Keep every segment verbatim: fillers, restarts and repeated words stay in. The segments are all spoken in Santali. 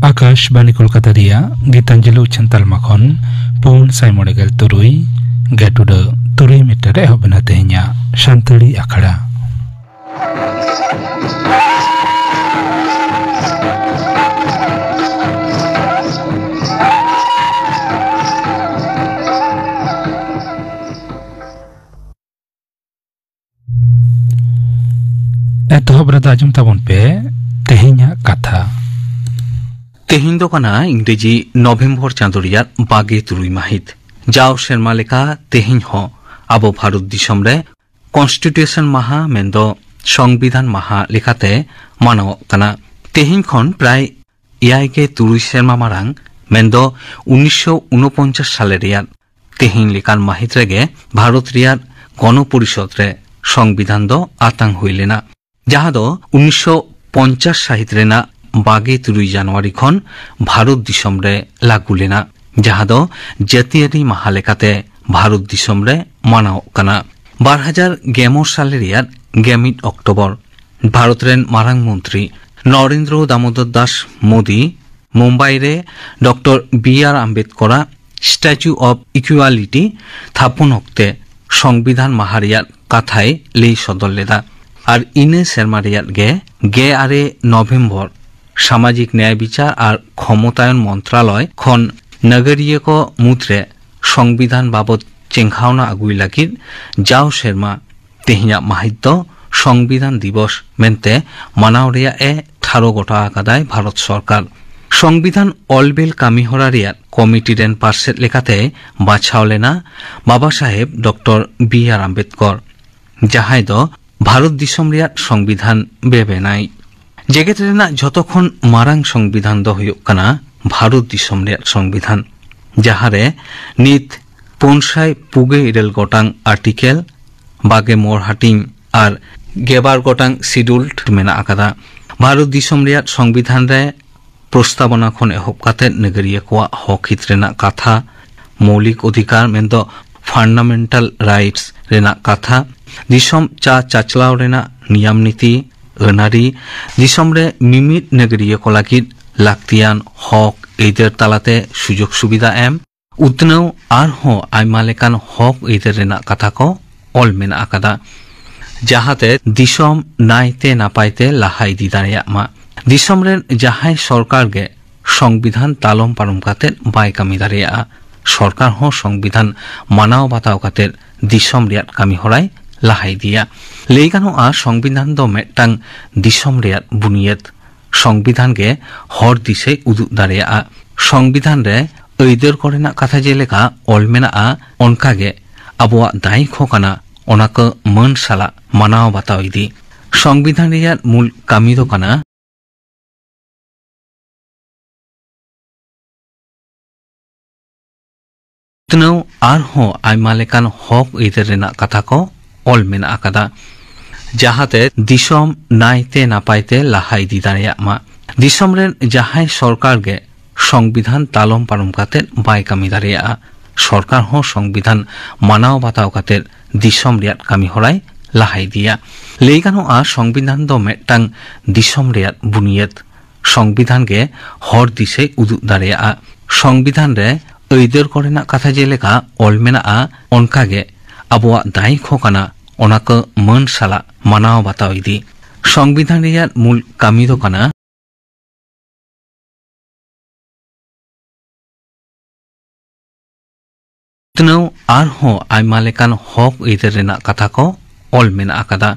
ᱟᱠᱟᱥᱵᱟᱱᱤ ᱠᱳᱞᱠᱟᱛᱟ ᱨᱮᱭᱟᱜ ᱜᱤᱛᱟᱧᱡᱚᱞᱤ ᱩᱪᱷᱟᱹᱱ ᱛᱟᱞᱢᱟ ᱠᱷᱚᱱ ᱯᱩᱱ ᱥᱟᱭ ᱢᱚᱬᱮ ᱜᱮᱞ ᱛᱩᱨᱩᱭ ᱜᱮᱴᱩᱰᱟᱹ ᱛᱩᱨᱩᱭ ᱢᱤᱴᱟᱨ ᱨᱮ ᱮᱦᱚᱵ ᱮᱱᱟ ᱛᱮᱦᱮᱧᱟᱜ ᱥᱟᱱᱛᱟᱲᱤ ᱟᱠᱷᱲᱟ᱾ ᱮᱛᱚᱦᱚᱵ ᱨᱮᱫᱚ ᱟᱸᱡᱚᱢ ᱛᱟᱵᱚᱱ ᱯᱮ ᱛᱮᱦᱮᱧᱟᱜ ᱠᱟᱛᱷᱟ᱾ ᱛᱮᱦᱮᱧ ᱫᱚ ᱠᱟᱱᱟ ᱤᱝᱨᱮᱡᱤ ᱱᱚᱵᱷᱮᱢᱵᱚᱨ ᱪᱟᱸᱫᱚ ᱨᱮᱭᱟᱜ ᱵᱟᱜᱮ ᱛᱩᱨᱩᱭ ᱢᱟᱹᱦᱤᱛ᱾ ᱡᱟᱣ ᱥᱮᱨᱢᱟ ᱞᱮᱠᱟ ᱛᱮᱦᱮᱧ ᱦᱚᱸ ᱟᱵᱚ ᱵᱷᱟᱨᱚᱛ ᱫᱤᱥᱚᱢ ᱨᱮ ᱠᱚᱱᱥᱴᱤᱴᱤᱭᱩᱥᱚᱱ ᱢᱟᱦᱟ ᱢᱮᱱᱫᱚ ᱥᱚᱝᱵᱤᱫᱷᱟᱱ ᱢᱟᱦᱟ ᱞᱮᱠᱟᱛᱮ ᱢᱟᱱᱟᱣᱚᱜ ᱠᱟᱱᱟ᱾ ᱛᱮᱦᱮᱧ ᱠᱷᱚᱱ ᱯᱨᱟᱭ ᱮᱭᱟᱭ ᱜᱮ ᱛᱩᱨᱩᱭ ᱥᱮᱨᱢᱟ ᱢᱟᱲᱟᱝ ᱢᱮᱱᱫᱚ ᱩᱱᱤᱥᱥᱚ ᱩᱱᱚᱯᱚᱧᱪᱟᱥ ᱥᱟᱞᱮ ᱨᱮᱭᱟᱜ ᱛᱮᱦᱮᱧ ᱞᱮᱠᱟᱱ ᱢᱟᱹᱦᱤᱛ ᱨᱮᱜᱮ ᱵᱷᱟᱨᱚᱛ ᱨᱮᱭᱟᱜ ᱜᱚᱱᱚ ᱯᱚᱨᱤᱥᱚᱫᱽ ᱨᱮ ᱥᱚᱝᱵᱤᱫᱷᱟᱱ ᱫᱚ ᱟᱛᱟᱝ ᱦᱩᱭ ᱞᱮᱱᱟ, ᱡᱟᱦᱟᱸ ᱫᱚ ᱩᱱᱤᱥᱥᱚ ᱯᱚᱧᱪᱟᱥ ᱥᱟᱹᱦᱤᱛ ᱨᱮᱱᱟᱜ ᱵᱟᱜᱮ ᱛᱩᱨᱩᱭ ᱡᱟᱱᱩᱣᱟᱨᱤ ᱠᱷᱚᱱ ᱵᱷᱟᱨᱚᱛ ᱫᱤᱥᱚᱢ ᱨᱮ ᱞᱟᱹᱜᱩ ᱞᱮᱱᱟ, ᱡᱟᱦᱟᱸ ᱫᱚ ᱡᱟᱹᱛᱤᱭᱟᱹᱨᱤ ᱢᱟᱦᱟ ᱞᱮᱠᱟᱛᱮ ᱵᱷᱟᱨᱚᱛ ᱫᱤᱥᱚᱢ ᱨᱮ ᱢᱟᱱᱟᱣᱚᱜ ᱠᱟᱱᱟ᱾ ᱵᱟᱨ ᱦᱟᱡᱟᱨ ᱜᱮᱞ ᱢᱚᱬᱮ ᱥᱟᱞᱮ ᱨᱮᱭᱟᱜ ᱜᱮᱞ ᱢᱤᱫ ᱚᱠᱴᱳᱵᱚᱨ ᱵᱷᱟᱨᱚᱛ ᱨᱮᱱ ᱢᱟᱨᱟᱝ ᱢᱚᱱᱛᱨᱤ ᱱᱚᱨᱮᱱᱫᱨᱚ ᱫᱟᱢᱳᱫᱚᱨ ᱫᱟᱥ ᱢᱳᱫᱤ ᱢᱩᱢᱵᱟᱭ ᱨᱮ doctor B R ᱟᱢᱵᱮᱫᱠᱚᱨᱟᱜ statue Ab equality ᱛᱷᱟᱯᱚᱱ ᱚᱠᱛᱮ ᱥᱚᱝᱵᱤᱫᱷᱟᱱ ᱢᱟᱦᱟ ᱨᱮᱭᱟᱜ ᱠᱟᱛᱷᱟᱭ ᱞᱟᱹᱭ ᱥᱚᱫᱚᱨ ᱞᱮᱫᱟ᱾ ᱟᱨ ᱤᱱᱟᱹ ᱥᱮᱨᱢᱟ ᱨᱮᱭᱟᱜ ᱜᱮ ᱜᱮᱞ ᱟᱨᱮ ᱱᱚᱵᱷᱮᱢᱵᱚᱨ ᱥᱟᱢᱟᱡᱤᱠ ᱱᱮᱭᱟᱭ ᱵᱤᱪᱟᱨ ᱟᱨ ᱠᱷᱚᱢᱚᱛᱟᱭᱚᱱ ᱢᱚᱱᱛᱨᱟᱞᱚᱭ ᱠᱷᱚᱱ ᱱᱟᱜᱟᱨᱤᱭᱟᱹ ᱠᱚ ᱢᱩᱫᱽᱨᱮ ᱥᱚᱝᱵᱤᱫᱷᱟᱱ ᱵᱟᱵᱚᱛ ᱪᱮᱸᱜᱷᱟᱣᱱᱟ ᱟᱹᱜᱩᱭ ᱞᱟᱹᱜᱤᱫ ᱡᱟᱣ ᱥᱮᱨᱢᱟ ᱛᱮᱦᱮᱧᱟᱜ ᱢᱟᱹᱦᱤᱛ ᱫᱚ ᱥᱚᱝᱵᱤᱫᱷᱟᱱ ᱫᱤᱵᱚᱥ ᱢᱮᱱᱛᱮ ᱢᱟᱱᱟᱣ ᱨᱮᱭᱟᱜ ᱮ ᱴᱷᱟᱲᱚ ᱜᱚᱴᱟ ᱟᱠᱟᱫᱟᱭ ᱵᱷᱟᱨᱚᱛ ᱥᱚᱨᱠᱟᱨ᱾ ᱥᱚᱝᱵᱤᱫᱷᱟᱱ ᱚᱞ ᱵᱤᱞ ᱠᱟᱹᱢᱤ ᱦᱚᱨᱟ ᱨᱮᱭᱟᱜ ᱠᱚᱢᱤᱴᱤ ᱨᱮᱱ ᱯᱟᱨᱥᱮᱛ ᱞᱮᱠᱟᱛᱮ ᱵᱟᱪᱷᱟᱣ ᱞᱮᱱᱟ ᱵᱟᱵᱟ ᱥᱟᱦᱮᱵ ᱰᱚᱠᱴᱚᱨ ᱵᱤ ᱟᱨ ᱟᱢᱵᱮᱫᱠᱚᱨ, ᱡᱟᱦᱟᱸᱭ ᱫᱚ ᱵᱷᱟᱨᱚᱛ ᱫᱤᱥᱚᱢ ᱨᱮᱭᱟᱜ ᱥᱚᱝᱵᱤᱫᱷᱟᱱ ᱵᱮᱵᱮᱱᱟᱭ᱾ ᱡᱮᱜᱮᱛ ᱨᱮᱱᱟᱜ ᱡᱷᱚᱛᱚ ᱠᱷᱚᱱ ᱢᱟᱨᱟᱝ ᱥᱚᱝᱵᱤᱫᱷᱟᱱ ᱫᱚ ᱦᱩᱭᱩᱜ ᱠᱟᱱᱟ ᱵᱷᱟᱨᱚᱛ ᱫᱤᱥᱚᱢ ᱨᱮᱭᱟᱜ ᱥᱚᱝᱵᱤᱫᱷᱟᱱ, ᱡᱟᱦᱟᱸᱨᱮ ᱱᱤᱛ ᱯᱩᱱ ᱥᱟᱭ ᱯᱩᱜᱮ ᱤᱨᱟᱹᱞ ᱜᱚᱴᱟᱝ ᱟᱨᱴᱤᱠᱮᱞ, ᱵᱟᱜᱮ ᱢᱚᱬ ᱦᱟᱹᱴᱤᱧ ᱟᱨ ᱜᱮᱞᱵᱟᱨ ᱜᱚᱴᱟᱝ ᱥᱤᱰᱩᱞᱰ ᱢᱮᱱᱟᱜ ᱟᱠᱟᱫᱟ᱾ ᱵᱷᱟᱨᱚᱛ ᱫᱤᱥᱚᱢ ᱨᱮᱭᱟᱜ ᱥᱚᱝᱵᱤᱫᱷᱟᱱ ᱨᱮ ᱯᱨᱚᱥᱛᱟᱵᱚᱱᱟ ᱠᱷᱚᱱ ᱮᱦᱚᱵ ᱠᱟᱛᱮ ᱱᱟᱜᱟᱨᱤᱭᱟᱹ ᱠᱚᱣᱟᱜ ᱦᱚᱠ ᱦᱤᱛ ᱨᱮᱱᱟᱜ ᱠᱟᱛᱷᱟ, ᱢᱳᱣᱞᱤᱠ ᱚᱫᱷᱤᱠᱟᱨ ᱢᱮᱱᱫᱚ ᱯᱷᱟᱱᱰᱟᱢᱮᱱᱴᱟᱞ ᱨᱟᱭᱤᱴᱥ ᱨᱮᱱᱟᱜ ᱠᱟᱛᱷᱟ, ᱫᱤᱥᱚᱢ ᱪᱟ ᱪᱟᱪᱞᱟᱣ ᱨᱮᱱᱟᱜ ᱱᱤᱭᱟᱢ ᱱᱤᱛᱤ, ᱟᱹᱱᱟᱹᱨᱤ, ᱫᱤᱥᱚᱢ ᱨᱮ ᱢᱤᱢᱤᱫ ᱱᱟᱜᱟᱨᱤᱭᱟᱹ ᱠᱚ ᱞᱟᱹᱜᱤᱫ ᱞᱟᱹᱠᱛᱤᱭᱟᱱ ᱦᱚᱠ ᱟᱹᱭᱫᱟᱹᱨ ᱛᱟᱞᱟᱛᱮ ᱥᱩᱡᱳᱜᱽ ᱥᱩᱵᱤᱫᱷᱟ ᱮᱢ, ᱩᱛᱱᱟᱹᱣ ᱟᱨᱦᱚᱸ ᱟᱭᱢᱟ ᱞᱮᱠᱟᱱ ᱦᱚᱠ ᱟᱹᱭᱫᱟᱹᱨ ᱨᱮᱱᱟᱜ ᱠᱟᱛᱷᱟ ᱠᱚ ᱚᱞ ᱢᱮᱱᱟᱜ ᱟᱠᱟᱫᱟ, ᱡᱟᱦᱟᱸᱛᱮ ᱫᱤᱥᱚᱢ ᱱᱟᱭᱛᱮ ᱱᱟᱯᱟᱭ ᱛᱮ ᱞᱟᱦᱟ ᱤᱫᱤ ᱫᱟᱲᱮᱭᱟᱜ ᱢᱟ᱾ ᱫᱤᱥᱚᱢ ᱨᱮᱱ ᱡᱟᱦᱟᱸᱭ ᱥᱚᱨᱠᱟᱨ ᱜᱮ ᱥᱚᱝᱵᱤᱫᱷᱟᱱ ᱛᱟᱞᱚᱢ ᱯᱟᱨᱚᱢ ᱠᱟᱛᱮ ᱵᱟᱭ ᱠᱟᱹᱢᱤ ᱫᱟᱲᱮᱭᱟᱜᱼᱟ, ᱥᱚᱨᱠᱟᱨ ᱦᱚᱸ ᱥᱚᱝᱵᱤᱫᱷᱟᱱ ᱢᱟᱱᱟᱣ ᱵᱟᱛᱟᱣ ᱠᱟᱛᱮ ᱫᱤᱥᱚᱢ ᱨᱮᱭᱟᱜ ᱠᱟᱹᱢᱤ ᱦᱚᱨᱟᱭ ᱞᱟᱦᱟ ᱤᱫᱤᱭᱟ᱾ ᱞᱟᱹᱭ ᱜᱟᱱᱚᱜᱼᱟ, ᱥᱚᱝᱵᱤᱫᱷᱟᱱ ᱫᱚ ᱢᱤᱫᱴᱟᱝ ᱫᱤᱥᱚᱢ ᱨᱮᱭᱟᱜ ᱵᱩᱱᱤᱭᱟᱹᱫ᱾ ᱥᱚᱝᱵᱤᱫᱷᱟᱱ ᱜᱮ ᱦᱚᱨ ᱫᱤᱥᱟᱹᱭ ᱩᱫᱩᱜ ᱫᱟᱲᱮᱭᱟᱜᱼᱟ᱾ ᱥᱚᱝᱵᱤᱫᱷᱟᱱ ᱨᱮ ᱟᱹᱭᱫᱟᱹᱨ ᱠᱚᱨᱮᱱᱟᱜ ᱠᱟᱛᱷᱟ ᱡᱮᱞᱮᱠᱟ ᱚᱞ ᱢᱮᱱᱟᱜᱼᱟ, ᱚᱱᱠᱟᱜᱮ ᱟᱵᱚᱣᱟᱜ ᱫᱟᱭᱤᱛ ᱦᱚᱸ ᱠᱟᱱᱟ ᱚᱱᱟ ᱠᱚ ᱢᱟᱹᱱ ᱥᱟᱞᱟᱜ ᱢᱟᱱᱟᱣ ᱵᱟᱛᱟᱣ ᱤᱫᱤ᱾ ᱥᱚᱝᱵᱤᱫᱷᱟᱱ ᱨᱮᱭᱟᱜ ᱢᱩᱞ ᱠᱟᱹᱢᱤ ᱫᱚ ᱠᱟᱱᱟ ᱩᱛᱱᱟᱹᱣ ᱟᱨᱦᱚᱸ ᱟᱭᱢᱟ ᱞᱮᱠᱟᱱ ᱦᱚᱠ ᱟᱹᱭᱫᱟᱹᱨ ᱨᱮᱱᱟᱜ ᱠᱟᱛᱷᱟ ᱠᱚ ᱚᱞ ᱢᱮᱱᱟᱜ ᱟᱠᱟᱫᱟ, ᱡᱟᱦᱟᱸᱛᱮ ᱫᱤᱥᱚᱢ ᱱᱟᱭᱛᱮ ᱱᱟᱯᱟᱭ ᱛᱮ ᱞᱟᱦᱟ ᱤᱫᱤ ᱫᱟᱲᱮᱭᱟᱜ ᱢᱟ᱾ ᱫᱤᱥᱚᱢ ᱨᱮᱱ ᱡᱟᱦᱟᱸᱭ ᱥᱚᱨᱠᱟᱨ ᱜᱮ ᱥᱚᱝᱵᱤᱫᱷᱟᱱ ᱛᱟᱞᱚᱢ ᱯᱟᱨᱚᱢ ᱠᱟᱛᱮ ᱵᱟᱭ ᱠᱟᱹᱢᱤ ᱫᱟᱲᱮᱭᱟᱜᱼᱟ, ᱥᱚᱨᱠᱟᱨ ᱦᱚᱸ ᱥᱚᱝᱵᱤᱫᱷᱟᱱ ᱢᱟᱱᱟᱣ ᱵᱟᱛᱟᱣ ᱠᱟᱛᱮ ᱫᱤᱥᱚᱢ ᱨᱮᱭᱟᱜ ᱠᱟᱹᱢᱤ ᱦᱚᱨᱟᱭ ᱞᱟᱦᱟ ᱤᱫᱤᱭᱟ᱾ ᱞᱟᱹᱭ ᱜᱟᱱᱚᱜᱼᱟ, ᱥᱚᱝᱵᱤᱫᱷᱟᱱ ᱫᱚ ᱢᱤᱫᱴᱟᱝ ᱫᱤᱥᱚᱢ ᱨᱮᱭᱟᱜ ᱵᱩᱱᱤᱭᱟᱹᱫ᱾ ᱥᱚᱝᱵᱤᱫᱷᱟᱱ ᱜᱮ ᱦᱚᱨ ᱫᱤᱥᱟᱹᱭ ᱩᱫᱩᱜ ᱫᱟᱲᱮᱭᱟᱜᱼᱟ᱾ ᱥᱚᱝᱵᱤᱫᱷᱟᱱ ᱨᱮ ᱟᱹᱭᱫᱟᱹᱨ ᱠᱚᱨᱮᱱᱟᱜ ᱠᱟᱛᱷᱟ ᱡᱮᱞᱮᱠᱟ ᱚᱞ ᱢᱮᱱᱟᱜᱼᱟ, ᱚᱱᱠᱟᱜᱮ ᱟᱵᱚᱣᱟᱜ ᱫᱟᱭᱤᱛ ᱦᱚᱸ ᱠᱟᱱᱟ ᱚᱱᱟ ᱠᱚ ᱢᱟᱹᱱ ᱥᱟᱞᱟᱜ ᱢᱟᱱᱟᱣ ᱵᱟᱛᱟᱣ ᱤᱫᱤ᱾ ᱥᱚᱝᱵᱤᱫᱷᱟᱱ ᱨᱮᱭᱟᱜ ᱢᱩᱞ ᱠᱟᱹᱢᱤ ᱫᱚ ᱠᱟᱱᱟ ᱩᱛᱱᱟᱹᱣ ᱟᱨᱦᱚᱸ ᱟᱭᱢᱟ ᱞᱮᱠᱟᱱ ᱦᱚᱠ ᱟᱹᱭᱫᱟᱹᱨ ᱨᱮᱱᱟᱜ ᱠᱟᱛᱷᱟ ᱠᱚ ᱚᱞ ᱢᱮᱱᱟᱜ ᱟᱠᱟᱫᱟ,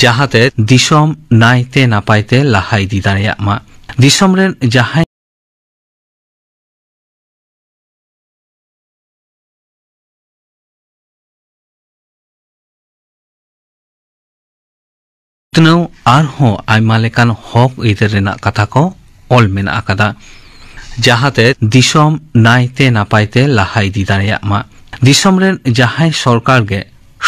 ᱡᱟᱦᱟᱸᱛᱮ ᱫᱤᱥᱚᱢ ᱱᱟᱭᱛᱮ ᱱᱟᱯᱟᱭ ᱛᱮ ᱞᱟᱦᱟ ᱤᱫᱤ ᱫᱟᱲᱮᱭᱟᱜ ᱢᱟ᱾ ᱫᱤᱥᱚᱢ ᱨᱮᱱ ᱡᱟᱦᱟᱸᱭ ᱩᱛᱱᱟᱹᱣ ᱟᱨᱦᱚᱸ ᱟᱭᱢᱟ ᱞᱮᱠᱟᱱ ᱦᱚᱠ ᱟᱹᱭᱫᱟᱹᱨ ᱨᱮᱱᱟᱜ ᱠᱟᱛᱷᱟ ᱠᱚ ᱚᱞ ᱢᱮᱱᱟᱜ ᱟᱠᱟᱫᱟ, ᱡᱟᱦᱟᱸᱛᱮ ᱫᱤᱥᱚᱢ ᱱᱟᱭᱛᱮ ᱱᱟᱯᱟᱭ ᱛᱮ ᱞᱟᱦᱟ ᱤᱫᱤ ᱫᱟᱲᱮᱭᱟᱜ ᱢᱟ᱾ ᱫᱤᱥᱚᱢ ᱨᱮᱱ ᱡᱟᱦᱟᱸᱭ ᱥᱚᱨᱠᱟᱨ ᱜᱮ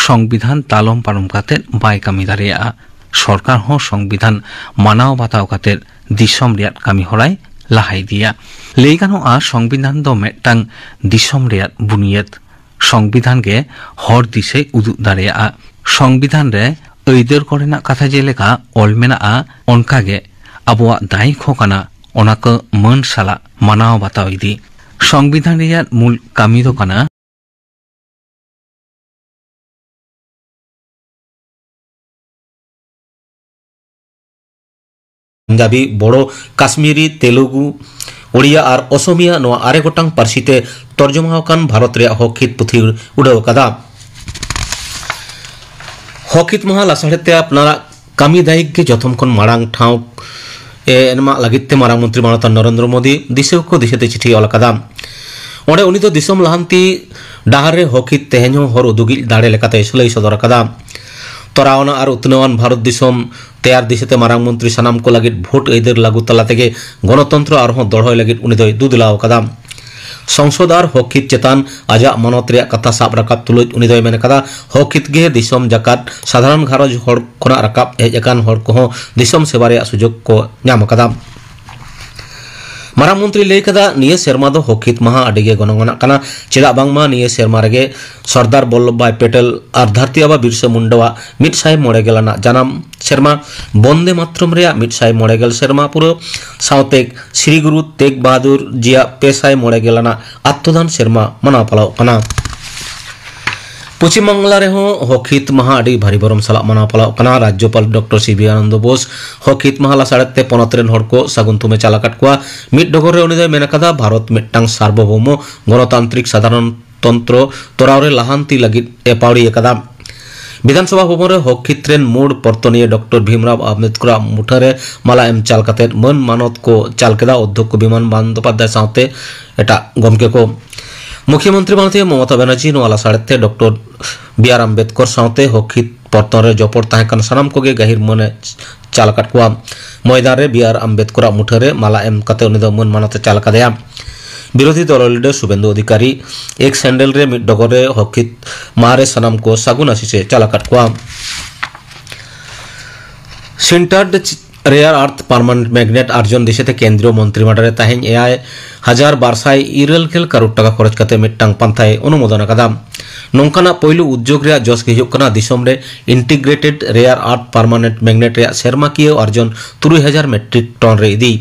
ᱥᱚᱝᱵᱤᱫᱷᱟᱱ ᱛᱟᱞᱚᱢ ᱯᱟᱨᱚᱢ ᱠᱟᱛᱮ ᱵᱟᱭ ᱠᱟᱹᱢᱤ ᱫᱟᱲᱮᱭᱟᱜᱼᱟ, ᱥᱚᱨᱠᱟᱨ ᱦᱚᱸ ᱥᱚᱝᱵᱤᱫᱷᱟᱱ ᱢᱟᱱᱟᱣ ᱵᱟᱛᱟᱣ ᱠᱟᱛᱮ ᱫᱤᱥᱚᱢ ᱨᱮᱭᱟᱜ ᱠᱟᱹᱢᱤ ᱦᱚᱨᱟᱭ ᱞᱟᱦᱟ ᱤᱫᱤᱭᱟ᱾ ᱞᱟᱹᱭ ᱜᱟᱱᱚᱜᱼᱟ, ᱥᱚᱝᱵᱤᱫᱷᱟᱱ ᱫᱚ ᱢᱤᱫᱴᱟᱝ ᱫᱤᱥᱚᱢ ᱨᱮᱭᱟᱜ ᱵᱩᱱᱤᱭᱟᱹᱫ᱾ ᱥᱚᱝᱵᱤᱫᱷᱟᱱ ᱜᱮ ᱦᱚᱨ ᱫᱤᱥᱟᱹᱭ ᱩᱫᱩᱜ ᱫᱟᱲᱮᱭᱟᱜᱼᱟ᱾ ᱥᱚᱝᱵᱤᱫᱷᱟᱱ ᱨᱮ ᱟᱹᱭᱫᱟᱹᱨ ᱠᱚᱨᱮᱱᱟᱜ ᱠᱟᱛᱷᱟ ᱡᱮᱞᱮᱠᱟ ᱚᱞ ᱢᱮᱱᱟᱜᱼᱟ, ᱚᱱᱠᱟᱜᱮ ᱟᱵᱚᱣᱟᱜ ᱫᱟᱭᱤᱛ ᱦᱚᱸ ᱠᱟᱱᱟ ᱚᱱᱟ ᱠᱚ ᱢᱟᱹᱱ ᱥᱟᱞᱟᱜ ᱢᱟᱱᱟᱣ ᱵᱟᱛᱟᱣ ᱤᱫᱤ᱾ ᱥᱚᱝᱵᱤᱫᱷᱟᱱ ᱨᱮᱭᱟᱜ ᱢᱩᱞ ᱠᱟᱹᱢᱤ ᱫᱚ ᱠᱟᱱᱟ ᱯᱚᱧᱡᱟᱵᱤ, ᱵᱳᱲᱳ, ᱠᱟᱥᱢᱤᱨᱤ, ᱛᱮᱞᱩᱜᱩ, ᱳᱲᱤᱭᱟ ᱟᱨ ᱚᱥᱚᱢᱤᱭᱟ, ᱱᱚᱣᱟ ᱟᱨᱮ ᱜᱚᱴᱟᱝ ᱯᱟᱹᱨᱥᱤ ᱛᱮ ᱛᱚᱨᱡᱚᱢᱟ ᱟᱠᱟᱱ ᱵᱷᱟᱨᱚᱛ ᱨᱮᱭᱟᱜ ᱦᱚᱠ ᱦᱤᱛ ᱯᱩᱛᱷᱤ ᱩᱰᱷᱟᱹᱣ ᱟᱠᱟᱫᱟ᱾ ᱦᱚᱠ ᱦᱤᱛ ᱢᱟᱦᱟ ᱞᱟᱥᱟᱲᱦᱮᱫ ᱛᱮ ᱟᱯᱱᱟᱨᱟᱜ ᱠᱟᱹᱢᱤ ᱫᱟᱭᱤᱠ ᱜᱮ ᱡᱚᱛᱚᱢ ᱠᱷᱚᱱ ᱢᱟᱲᱟᱝ ᱴᱷᱟᱶ ᱮ ᱮᱢᱟᱜ ᱞᱟᱹᱜᱤᱫ ᱛᱮ ᱢᱟᱨᱟᱝ ᱢᱚᱱᱛᱨᱤ ᱢᱟᱱᱚᱛᱟᱱ ᱱᱚᱨᱮᱱᱫᱨᱚ ᱢᱳᱫᱤ ᱫᱤᱥᱟᱹ ᱠᱚ ᱫᱤᱥᱟᱹᱛᱮ ᱪᱤᱴᱷᱤ ᱚᱞ ᱟᱠᱟᱫᱟ᱾ ᱚᱸᱰᱮ ᱩᱱᱤ ᱫᱚ ᱫᱤᱥᱚᱢ ᱞᱟᱦᱟᱱᱛᱤ ᱰᱟᱦᱟᱨ ᱨᱮ ᱦᱚᱠ ᱦᱤᱛ ᱛᱮᱦᱮᱧ ᱦᱚᱸ ᱦᱚᱨ ᱩᱫᱩᱜᱤᱡ ᱫᱟᱲᱮ ᱞᱮᱠᱟᱛᱮᱭ ᱞᱟᱹᱭ ᱥᱚᱫᱚᱨ ᱟᱠᱟᱫᱟ᱾ ᱛᱚᱨᱟᱣᱱᱟ ᱟᱨ ᱩᱛᱱᱟᱹᱣᱟᱱ ᱵᱷᱟᱨᱚᱛ ᱫᱤᱥᱚᱢ ᱛᱮᱭᱟᱨ ᱫᱤᱥᱟᱹᱛᱮ ᱢᱟᱨᱟᱝ ᱢᱚᱱᱛᱨᱤ ᱥᱟᱱᱟᱢ ᱠᱚ ᱞᱟᱹᱜᱤᱫ ᱵᱷᱳᱴ ᱟᱹᱭᱫᱟᱹᱨ ᱞᱟᱹᱜᱩ ᱛᱟᱞᱟ ᱛᱮᱜᱮ ᱜᱚᱱᱚᱛᱚᱱᱛᱨᱚ ᱟᱨᱦᱚᱸ ᱫᱚᱲᱦᱚᱭ ᱞᱟᱹᱜᱤᱫ ᱩᱱᱤ ᱫᱚᱭ ᱫᱩᱫᱽᱞᱟᱣ ᱟᱠᱟᱫᱟ᱾ ᱥᱚᱝᱥᱚᱫ ᱟᱨ ᱦᱚᱠ ᱦᱤᱛ ᱪᱮᱛᱟᱱ ᱟᱡᱟᱜ ᱢᱟᱱᱚᱛ ᱨᱮᱭᱟᱜ ᱠᱟᱛᱷᱟ ᱥᱟᱵ ᱨᱟᱠᱟᱵ ᱛᱩᱞᱩᱡ ᱩᱱᱤ ᱫᱚᱭ ᱢᱮᱱ ᱟᱠᱟᱫᱟ, ᱦᱚᱠ ᱦᱤᱛ ᱜᱮ ᱫᱤᱥᱚᱢ ᱡᱟᱠᱟᱛ ᱥᱟᱫᱷᱟᱨᱚᱱ ᱜᱷᱟᱨᱚᱸᱡᱽ ᱦᱚᱲ ᱠᱷᱚᱱᱟᱜ ᱨᱟᱠᱟᱵ ᱦᱮᱡ ᱟᱠᱟᱱ ᱦᱚᱲ ᱠᱚᱦᱚᱸ ᱫᱤᱥᱚᱢ ᱥᱮᱵᱟ ᱨᱮᱭᱟᱜ ᱥᱩᱡᱳᱜᱽ ᱠᱚ ᱧᱟᱢ ᱟᱠᱟᱫᱟ᱾ ᱢᱟᱨᱟᱝ ᱢᱚᱱᱛᱨᱤ ᱞᱟᱹᱭ ᱠᱟᱫᱟ, ᱱᱤᱭᱟᱹ ᱥᱮᱨᱢᱟ ᱫᱚ ᱦᱚᱠ ᱦᱤᱛ ᱢᱟᱦᱟ ᱟᱹᱰᱤ ᱜᱮ ᱜᱚᱱᱚᱝ ᱟᱱᱟᱜ ᱠᱟᱱᱟ᱾ ᱪᱮᱫᱟᱜ ᱵᱟᱝᱢᱟ ᱱᱤᱭᱟᱹ ᱥᱮᱨᱢᱟ ᱨᱮᱜᱮ ᱥᱚᱨᱫᱟᱨ ᱵᱚᱞᱞᱚᱵᱷ ᱵᱷᱟᱭ ᱯᱮᱴᱮᱞ ᱟᱨ ᱫᱷᱟᱹᱨᱛᱤ ᱟᱵᱟ ᱵᱤᱨᱥᱟ ᱢᱩᱱᱰᱟᱣᱟᱜ ᱢᱤᱫ ᱥᱟᱭ ᱢᱚᱬᱮ ᱜᱮᱞ ᱟᱱᱟᱜ ᱡᱟᱱᱟᱢ ᱥᱮᱨᱢᱟ, ᱵᱚᱱᱫᱮ ᱢᱟᱛᱨᱚᱢ ᱨᱮᱭᱟᱜ ᱢᱤᱫ ᱥᱟᱭ ᱢᱚᱬᱮ ᱜᱮᱞ ᱥᱮᱨᱢᱟ ᱯᱩᱨᱟᱹᱣ ᱥᱟᱶᱛᱮ ᱥᱨᱤ ᱜᱩᱨᱩ ᱛᱮᱜᱽ ᱵᱟᱦᱟᱫᱩᱨ ᱡᱤᱭᱟᱜ ᱯᱮ ᱥᱟᱭ ᱢᱚᱬᱮ ᱜᱮᱞ ᱟᱱᱟᱜ ᱟᱛᱛᱚᱫᱟᱱ ᱥᱮᱨᱢᱟ ᱢᱟᱱᱟᱣ ᱯᱟᱞᱟᱣᱚᱜ ᱠᱟᱱᱟ᱾ ᱯᱚᱪᱷᱤᱢ ᱵᱟᱝᱞᱟ ᱨᱮᱦᱚᱸ ᱦᱚᱠ ᱦᱤᱛ ᱢᱟᱦᱟ ᱟᱹᱰᱤ ᱵᱷᱟᱹᱨᱤ ᱵᱷᱚᱨᱚᱢ ᱥᱟᱞᱟᱜ ᱢᱟᱱᱟᱣ ᱯᱟᱞᱟᱣᱚᱜ ᱠᱟᱱᱟ᱾ ᱨᱟᱡᱽᱡᱚᱯᱟᱞ doctor C B Ananda Bose ᱦᱚᱠ ᱦᱤᱛ ᱢᱟᱦᱟ ᱞᱟᱥᱟᱲᱦᱮᱫ ᱛᱮ ᱯᱚᱱᱚᱛ ᱨᱮᱱ ᱦᱚᱲ ᱠᱚ ᱥᱟᱹᱜᱩᱱ ᱛᱷᱩᱢᱮ ᱪᱟᱞ ᱟᱠᱟᱫ ᱠᱚᱣᱟ᱾ ᱢᱤᱫ ᱰᱚᱜᱚᱨ ᱨᱮ ᱩᱱᱤ ᱫᱚᱭ ᱢᱮᱱ ᱟᱠᱟᱫᱟ, ᱵᱷᱟᱨᱚᱛ ᱢᱤᱫᱴᱟᱝ ᱥᱟᱨᱵᱚᱵᱷᱳᱣᱢᱚ ᱜᱚᱱᱚᱛᱟᱱᱛᱨᱤᱠ ᱥᱟᱫᱷᱟᱨᱚᱱ ᱛᱚᱱᱛᱨᱚ ᱛᱚᱨᱟᱣ ᱨᱮ ᱞᱟᱦᱟᱱᱛᱤ ᱞᱟᱹᱜᱤᱫ ᱮ ᱯᱟᱹᱣᱲᱤ ᱟᱠᱟᱫᱟ᱾ ᱵᱤᱫᱷᱟᱱᱥᱚᱵᱷᱟ ᱵᱷᱚᱵᱚᱱ ᱨᱮ ᱦᱚᱠ ᱦᱤᱛ ᱨᱮᱱ ᱢᱩᱲ ᱯᱚᱨᱛᱚᱱᱤᱭᱟᱹ ᱰᱚᱠᱴᱚᱨ ᱵᱷᱤᱢᱨᱟᱣ ᱟᱢᱵᱮᱫᱠᱚᱨᱟᱜ ᱢᱩᱴᱷᱟᱹᱱ ᱨᱮ ᱢᱟᱞᱟ ᱮᱢ ᱪᱟᱞ ᱠᱟᱛᱮ ᱢᱟᱹᱱ ᱢᱟᱱᱚᱛ ᱠᱚ ᱪᱟᱞ ᱠᱮᱫᱟ᱾ ᱚᱫᱽᱫᱷᱚᱠᱠᱚ ᱵᱤᱢᱟᱱ ᱵᱚᱱᱫᱳᱯᱟᱫᱽᱫᱷᱟᱭ ᱥᱟᱶᱛᱮ ᱮᱴᱟᱜ ᱜᱚᱢᱠᱮ ᱠᱚ᱾ ᱢᱩᱠᱷᱭᱚᱢᱚᱱᱛᱨᱤ ᱢᱟᱱᱚᱛᱤᱭᱟᱹ ᱢᱚᱢᱚᱛᱟ ᱵᱟᱱᱟᱨᱡᱤ ᱱᱚᱣᱟ ᱞᱟᱥᱟᱲᱦᱮᱫ ᱛᱮ ᱰᱚᱠᱴᱚᱨ ᱵᱤ ᱟᱨ ᱟᱢᱵᱮᱫᱠᱚᱨ ᱥᱟᱶᱛᱮ ᱦᱚᱠ ᱦᱤᱛ ᱯᱚᱨᱛᱚᱱ ᱨᱮ ᱡᱚᱯᱚᱲ ᱛᱟᱦᱮᱸ ᱠᱟᱱ ᱥᱟᱱᱟᱢ ᱠᱚᱜᱮ ᱜᱟᱹᱦᱤᱨ ᱢᱟᱹᱱ ᱮ ᱪᱟᱞ ᱟᱠᱟᱫ ᱠᱚᱣᱟ᱾ ᱢᱚᱭᱫᱟᱱ ᱨᱮ ᱵᱤ ᱟᱨ ᱟᱢᱵᱮᱫᱠᱚᱨᱟᱜ ᱢᱩᱴᱷᱟᱹᱱ ᱨᱮ ᱢᱟᱞᱟ ᱮᱢ ᱠᱟᱛᱮ ᱩᱱᱤ ᱫᱚ ᱢᱟᱹᱱ ᱢᱟᱱᱚᱛ ᱮ ᱪᱟᱞ ᱟᱠᱟᱫᱮᱭᱟ᱾ ᱵᱤᱨᱳᱫᱷᱤ ᱫᱚᱞ ᱞᱤᱰᱟᱨ ᱥᱩᱵᱮᱱᱫᱩ ᱚᱫᱷᱤᱠᱟᱨᱤ ᱮᱠᱥ ᱦᱮᱱᱰᱮᱞ ᱨᱮ ᱢᱤᱫ ᱰᱚᱜᱚᱨ ᱨᱮ ᱦᱚᱠ ᱦᱤᱛ ᱢᱟᱦᱟ ᱨᱮ ᱥᱟᱱᱟᱢ ᱠᱚ ᱥᱟᱹᱜᱩᱱ ᱟᱥᱤᱥ ᱮ ᱪᱟᱞ ᱟᱠᱟᱫ ᱠᱚᱣᱟ᱾ ᱥᱤᱱᱴᱟᱨᱰ ᱨᱮᱭᱟᱨ ᱟᱨᱛᱷ ᱯᱟᱨᱢᱟᱱᱮᱱᱴ ᱢᱮᱜᱱᱮᱴ ᱟᱨᱡᱚᱱ ᱫᱤᱥᱟᱹᱛᱮ ᱠᱮᱱᱫᱨᱤᱭᱚ ᱢᱚᱱᱛᱨᱤᱢᱚᱱᱰᱚᱞ ᱨᱮ ᱛᱮᱦᱮᱧ ᱮᱭᱟᱭ ᱦᱟᱡᱟᱨ ᱵᱟᱨ ᱥᱟᱭ ᱤᱨᱟᱹᱞ ᱜᱮᱞ ᱠᱟᱨᱳᱲ ᱴᱟᱠᱟ ᱠᱷᱚᱨᱚᱪ ᱠᱟᱛᱮ ᱢᱤᱫᱴᱟᱝ ᱯᱟᱱᱛᱷᱟᱭ ᱚᱱᱩᱢᱳᱫᱚᱱ ᱟᱠᱟᱫᱟ᱾ ᱱᱚᱝᱠᱟᱱᱟᱜ ᱯᱳᱭᱞᱳ ᱩᱫᱽᱭᱳᱜᱽ ᱨᱮᱭᱟᱜ ᱡᱚᱥ ᱜᱮ ᱦᱩᱭᱩᱜ ᱠᱟᱱᱟ ᱫᱤᱥᱚᱢ ᱨᱮ ᱤᱱᱴᱤᱜᱨᱮᱴᱮᱰ ᱨᱮᱭᱟᱨ ᱟᱨᱛᱷ ᱯᱟᱨᱢᱟᱱᱮᱱᱴ ᱢᱮᱜᱱᱮᱴ ᱨᱮᱭᱟᱜ ᱥᱮᱨᱢᱟᱠᱤᱭᱟᱹ ᱟᱨᱡᱚᱱ ᱛᱩᱨᱩᱭ ᱦᱟᱡᱟᱨ ᱢᱮᱴᱨᱤᱠ ᱴᱚᱱ ᱨᱮ ᱤᱫᱤ᱾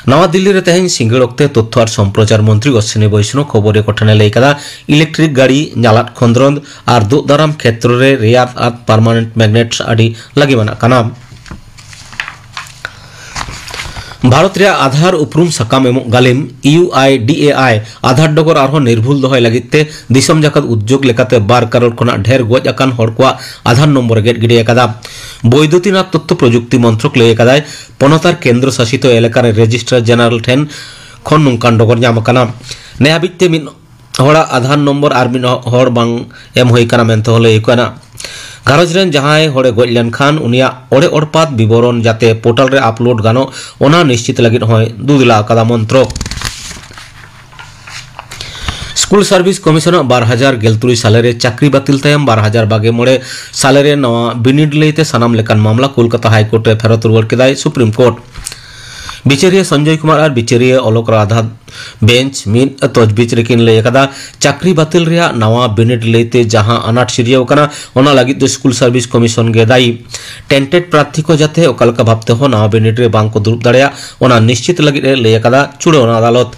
ᱱᱟᱣᱟ ᱫᱤᱞᱞᱤ ᱨᱮ ᱛᱮᱦᱮᱧ ᱥᱤᱸᱜᱟᱹᱲ ᱚᱠᱛᱮ ᱛᱚᱛᱛᱷᱚ ᱟᱨ ᱥᱚᱢᱯᱨᱚᱪᱟᱨ ᱢᱚᱱᱛᱨᱤ ᱚᱥᱥᱤᱱᱤ ᱵᱳᱭᱥᱱᱚ ᱠᱷᱚᱵᱚᱨᱤᱭᱟᱹ ᱠᱚ ᱴᱷᱮᱱ ᱮ ᱞᱟᱹᱭ ᱠᱟᱫᱟ, ᱤᱞᱮᱠᱴᱨᱤᱠ ᱜᱟᱹᱰᱤ, ᱧᱟᱞᱟᱫ ᱠᱷᱚᱸᱫᱽᱨᱚᱸᱫᱽ ᱟᱨ ᱫᱩᱜ ᱫᱟᱨᱟᱢ ᱠᱷᱮᱛᱨᱚ ᱨᱮ ᱨᱮᱭᱟᱨ ᱟᱨᱛᱷ ᱯᱟᱨᱢᱟᱱᱮᱱᱴ ᱢᱮᱜᱱᱮᱴᱥ ᱟᱹᱰᱤ ᱞᱟᱹᱜᱤᱢᱟᱱᱟᱜ ᱠᱟᱱᱟ᱾ ᱵᱷᱟᱨᱚᱛ ᱨᱮᱭᱟᱜ ᱟᱫᱷᱟᱨ ᱩᱯᱨᱩᱢ ᱥᱟᱠᱟᱢ ᱮᱢᱚᱜ ᱜᱟᱹᱞᱤᱢ ᱤᱭᱩ ᱟᱭ ᱰᱤ ᱮ ᱟᱭ ᱟᱫᱷᱟᱨ ᱰᱚᱜᱚᱨ ᱟᱨᱦᱚᱸ ᱱᱤᱨᱵᱷᱩᱞ ᱫᱚᱦᱚᱭ ᱞᱟᱹᱜᱤᱫ ᱛᱮ ᱫᱤᱥᱚᱢ ᱡᱟᱠᱟᱛ ᱩᱫᱽᱭᱳᱜᱽ ᱞᱮᱠᱟᱛᱮ ᱵᱟᱨ ᱠᱟᱨᱳᱲ ᱠᱷᱚᱱᱟᱜ ᱰᱷᱮᱨ ᱜᱚᱡ ᱟᱠᱟᱱ ᱦᱚᱲ ᱠᱚᱣᱟᱜ ᱟᱫᱷᱟᱨ ᱱᱚᱢᱵᱚᱨ ᱮ ᱜᱮᱫ ᱜᱤᱰᱤ ᱟᱠᱟᱫᱟ᱾ ᱵᱳᱭᱫᱩᱛᱤᱱᱟᱛᱷ ᱛᱚᱛᱛᱷᱚ ᱯᱨᱚᱡᱩᱠᱛᱤ ᱢᱚᱱᱛᱨᱚᱠ ᱞᱟᱹᱭ ᱟᱠᱟᱫᱟᱭ, ᱯᱚᱱᱚᱛ ᱟᱨ ᱠᱮᱱᱫᱨᱚ ᱥᱟᱥᱤᱛ ᱮᱞᱟᱠᱟ ᱨᱮ ᱨᱮᱡᱤᱥᱴᱨᱟᱨ ᱡᱮᱱᱟᱨᱮᱞ ᱴᱷᱮᱱ ᱠᱷᱚᱱ ᱱᱚᱝᱠᱟᱱ ᱰᱚᱜᱚᱨ ᱧᱟᱢ ᱟᱠᱟᱱᱟ᱾ ᱱᱮ ᱦᱟᱹᱵᱤᱡ ᱛᱮ ᱢᱤᱫ ᱦᱚᱲᱟᱜ ᱟᱫᱷᱟᱨ ᱱᱚᱢᱵᱚᱨ ᱟᱨ ᱢᱤᱫ ᱦᱚᱲ ᱵᱟᱝ ᱮᱢ ᱦᱩᱭ ᱟᱠᱟᱱᱟ ᱢᱮᱱᱛᱮ ᱦᱚᱸ ᱞᱟᱹᱭ ᱟᱠᱟᱱᱟ᱾ ᱜᱷᱟᱨᱚᱸᱡᱽ ᱨᱮᱱ ᱡᱟᱦᱟᱸᱭ ᱦᱚᱲᱮ ᱜᱚᱡ ᱞᱮᱱᱠᱷᱟᱱ ᱩᱱᱤᱭᱟᱜ ᱚᱲᱮ ᱚᱲᱯᱟᱛ ᱵᱤᱵᱚᱨᱚᱱ ᱡᱟᱛᱮ ᱯᱳᱨᱴᱟᱞ ᱨᱮ ᱟᱯᱞᱳᱰ ᱜᱟᱱᱚᱜ, ᱚᱱᱟ ᱱᱤᱥᱪᱤᱛ ᱞᱟᱹᱜᱤᱫ ᱦᱚᱸᱭ ᱫᱩᱫᱤᱞᱟ ᱟᱠᱟᱫᱟ ᱢᱚᱱᱛᱨᱚᱠ᱾ ᱥᱠᱩᱞ ᱥᱟᱨᱵᱷᱤᱥ ᱠᱚᱢᱤᱥᱚᱱᱟᱜ ᱵᱟᱨ ᱦᱟᱡᱟᱨ ᱜᱮᱞ ᱛᱩᱨᱩᱭ ᱥᱟᱞᱮ ᱨᱮ ᱪᱟᱹᱠᱨᱤ ᱵᱟᱹᱛᱤᱞ ᱛᱟᱭᱚᱢ ᱵᱟᱨ ᱦᱟᱡᱟᱨ ᱵᱟᱜᱮ ᱢᱚᱬᱮ ᱥᱟᱞᱮ ᱨᱮ ᱱᱟᱣᱟ ᱵᱤᱱᱤᱰ ᱞᱟᱹᱭᱛᱮ ᱥᱟᱱᱟᱢ ᱞᱮᱠᱟᱱ ᱢᱟᱢᱞᱟ ᱠᱳᱞᱠᱟᱛᱟ ᱦᱟᱭ ᱠᱳᱨᱴ ᱨᱮ ᱯᱷᱮᱨᱚᱛ ᱨᱩᱣᱟᱹᱲ ᱠᱮᱫᱟᱭ ᱥᱩᱯᱨᱤᱢ ᱠᱳᱨᱴ᱾ ᱵᱤᱪᱟᱹᱨᱤᱭᱟᱹ ᱥᱚᱧᱡᱚᱭ ᱠᱩᱢᱟᱨ ᱟᱨ ᱵᱤᱪᱟᱹᱨᱤᱭᱟᱹ ᱚᱞᱚᱠ ᱨᱟᱫᱷᱟ ᱵᱮᱧᱪ ᱢᱤᱫ ᱛᱚᱡᱵᱤᱪ ᱨᱮᱠᱤᱱ ᱞᱟᱹᱭ ᱟᱠᱟᱫᱟ, ᱪᱟᱹᱠᱨᱤ ᱵᱟᱹᱛᱤᱞ ᱨᱮᱭᱟᱜ ᱱᱟᱣᱟ ᱵᱤᱱᱤᱰ ᱞᱟᱹᱭᱛᱮ ᱡᱟᱦᱟᱸ ᱟᱱᱟᱴ ᱥᱤᱨᱡᱟᱹᱣ ᱟᱠᱟᱱᱟ, ᱚᱱᱟ ᱞᱟᱹᱜᱤᱫ ᱫᱚ ᱥᱠᱩᱞ ᱥᱟᱨᱵᱷᱤᱥ ᱠᱚᱢᱤᱥᱚᱱ ᱜᱮ ᱫᱟᱭᱤ᱾ ᱴᱮᱱᱴᱮᱰ ᱯᱨᱟᱨᱛᱷᱤ ᱠᱚ ᱡᱟᱛᱮ ᱚᱠᱟ ᱞᱮᱠᱟ ᱵᱷᱟᱵᱛᱮ ᱦᱚᱸ ᱱᱟᱣᱟ ᱵᱤᱱᱤᱰ ᱨᱮ ᱵᱟᱝ ᱠᱚ ᱫᱩᱲᱩᱵ ᱫᱟᱲᱮᱭᱟᱜ, ᱚᱱᱟ ᱱᱤᱥᱪᱤᱛ ᱞᱟᱹᱜᱤᱫ ᱮ ᱞᱟᱹᱭ ᱟᱠᱟᱫᱟ ᱪᱩᱲᱟᱹᱣᱱᱟ ᱟᱫᱟᱞᱚᱛ᱾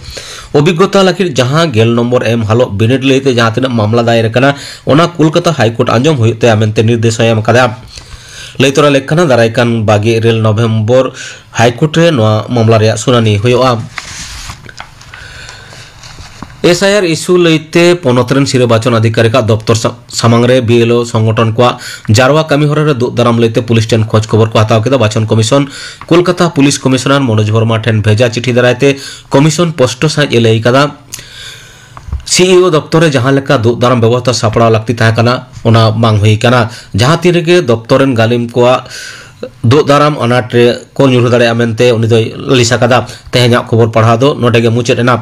ᱚᱵᱷᱤᱜᱽᱜᱚᱛᱟ ᱞᱟᱹᱜᱤᱫ ᱡᱟᱦᱟᱸ ᱜᱮᱞ ᱱᱚᱢᱵᱚᱨ ᱮᱢ ᱦᱟᱞᱚᱜ ᱵᱤᱱᱤᱰ ᱞᱟᱹᱭᱛᱮ ᱡᱟᱦᱟᱸ ᱛᱤᱱᱟᱹᱜ ᱢᱟᱢᱞᱟ ᱫᱟᱭᱮᱨ ᱟᱠᱟᱱᱟ, ᱚᱱᱟ ᱠᱳᱞᱠᱟᱛᱟ ᱦᱟᱭ ᱠᱳᱨᱴ ᱟᱸᱡᱚᱢ ᱦᱩᱭᱩᱜ ᱛᱟᱭᱟ ᱢᱮᱱᱛᱮ ᱱᱤᱨᱫᱮᱥ ᱦᱚᱸᱭ ᱮᱢ ᱟᱠᱟᱫᱟ᱾ ᱞᱟᱹᱭ ᱛᱚᱨᱟ ᱞᱮᱠ ᱠᱟᱱᱟ, ᱫᱟᱨᱟᱭ ᱠᱟᱱ ᱵᱟᱜᱮ ᱤᱨᱟᱹᱞ ᱱᱚᱵᱷᱮᱢᱵᱚᱨ ᱦᱟᱭ ᱠᱳᱨᱴ ᱨᱮ ᱱᱚᱣᱟ ᱢᱟᱢᱞᱟ ᱨᱮᱭᱟᱜ ᱥᱩᱱᱟᱹᱱᱤ ᱦᱩᱭᱩᱜᱼᱟ᱾ ᱮᱥ ᱟᱭ ᱟᱨ ᱤᱥᱩ ᱞᱟᱹᱭᱛᱮ ᱯᱚᱱᱚᱛ ᱨᱮᱱ ᱥᱤᱨᱟᱹ ᱵᱟᱪᱚᱱ ᱟᱫᱷᱤᱠᱟᱨᱤᱠᱟᱜ ᱫᱚᱯᱛᱚᱨ ᱥᱟ-, ᱥᱟᱢᱟᱝ ᱨᱮ ᱵᱤ ᱮᱞ ᱳ ᱥᱚᱝᱜᱚᱴᱷᱚᱱ ᱠᱚᱣᱟᱜ ᱡᱟᱨᱣᱟ ᱠᱟᱹᱢᱤ ᱦᱚᱨᱟ ᱨᱮ ᱫᱩᱜ ᱫᱟᱨᱟᱢ ᱞᱟᱹᱭᱛᱮ ᱯᱩᱞᱤᱥ ᱴᱷᱮᱱ ᱠᱷᱚᱡᱽ ᱠᱷᱚᱵᱚᱨ ᱠᱚ ᱦᱟᱛᱟᱣ ᱠᱮᱫᱟ᱾ ᱵᱟᱪᱚᱱ commission Kolkata police commissioner Manoj Verma ᱴᱷᱮᱱ ᱵᱷᱮᱡᱟ ᱪᱤᱴᱷᱤ ᱫᱟᱨᱟᱭ ᱛᱮ ᱠᱚᱢᱤᱥᱚᱱ ᱯᱚᱥᱴᱚ ᱥᱟᱸᱦᱤᱡ ᱮ ᱞᱟᱹᱭ ᱠᱟᱫᱟ, ᱥᱤ ᱤ ᱳ ᱫᱚᱯᱛᱚᱨ ᱨᱮ ᱡᱟᱦᱟᱸ ᱞᱮᱠᱟ ᱫᱩᱜ ᱫᱟᱨᱟᱢ ᱵᱮᱵᱚᱥᱛᱷᱟ ᱥᱟᱯᱲᱟᱣ ᱞᱟᱹᱠᱛᱤ ᱛᱟᱦᱮᱸ ᱠᱟᱱᱟ, ᱚᱱᱟ ᱵᱟᱝ ᱦᱩᱭ ᱠᱟᱱᱟ᱾ ᱡᱟᱦᱟᱸ ᱛᱤᱱ ᱨᱮᱜᱮ ᱫᱚᱯᱛᱚᱨ ᱨᱮᱱ ᱜᱟᱹᱞᱤᱢ ᱠᱚᱣᱟᱜ ᱫᱩᱜ ᱫᱟᱨᱟᱢ ᱟᱱᱟᱴ ᱨᱮ ᱠᱚ ᱧᱩᱨᱦᱩ ᱫᱟᱲᱮᱭᱟᱜᱼᱟ ᱢᱮᱱᱛᱮ ᱩᱱᱤ ᱫᱚᱭ ᱞᱟᱹᱞᱤᱥ ᱟᱠᱟᱫᱟ᱾ ᱛᱮᱦᱮᱧᱟᱜ ᱠᱷᱚᱵᱚᱨ ᱯᱟᱲᱦᱟᱣ ᱫᱚ ᱱᱚᱰᱮ ᱜᱮ ᱢᱩᱪᱟᱹᱫ ᱮᱱᱟ᱾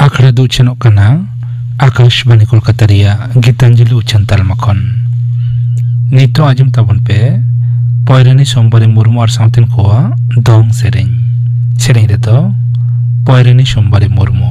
ᱟᱠᱷᱲᱟ ᱫᱚ ᱩᱪᱷᱟᱹᱱᱚᱜ ᱠᱟᱱᱟ ᱟᱠᱟᱥᱵᱟᱱᱤ ᱠᱳᱞᱠᱟᱛᱟ ᱨᱮᱭᱟᱜ ᱜᱤᱛᱟᱧᱡᱚᱞᱤ ᱩᱪᱷᱟᱹᱱ ᱛᱟᱞᱢᱟ ᱠᱷᱚᱱ᱾ ᱱᱤᱛᱚᱜ ᱟᱸᱡᱚᱢ ᱛᱟᱵᱚᱱ ᱯᱮ ᱯᱚᱭᱨᱟᱱᱤ ᱥᱳᱢᱵᱟᱨᱤ ᱢᱩᱨᱢᱩ ᱟᱨ ᱥᱟᱶᱛᱮᱱ ᱠᱚᱣᱟᱜ ᱫᱚᱝ ᱥᱮᱨᱮᱧ᱾ ᱥᱮᱨᱮᱧ ᱨᱮᱫᱚ ᱯᱚᱭᱨᱟᱱᱤ ᱥᱳᱢᱵᱟᱨᱤ ᱢᱩᱨᱢᱩ᱾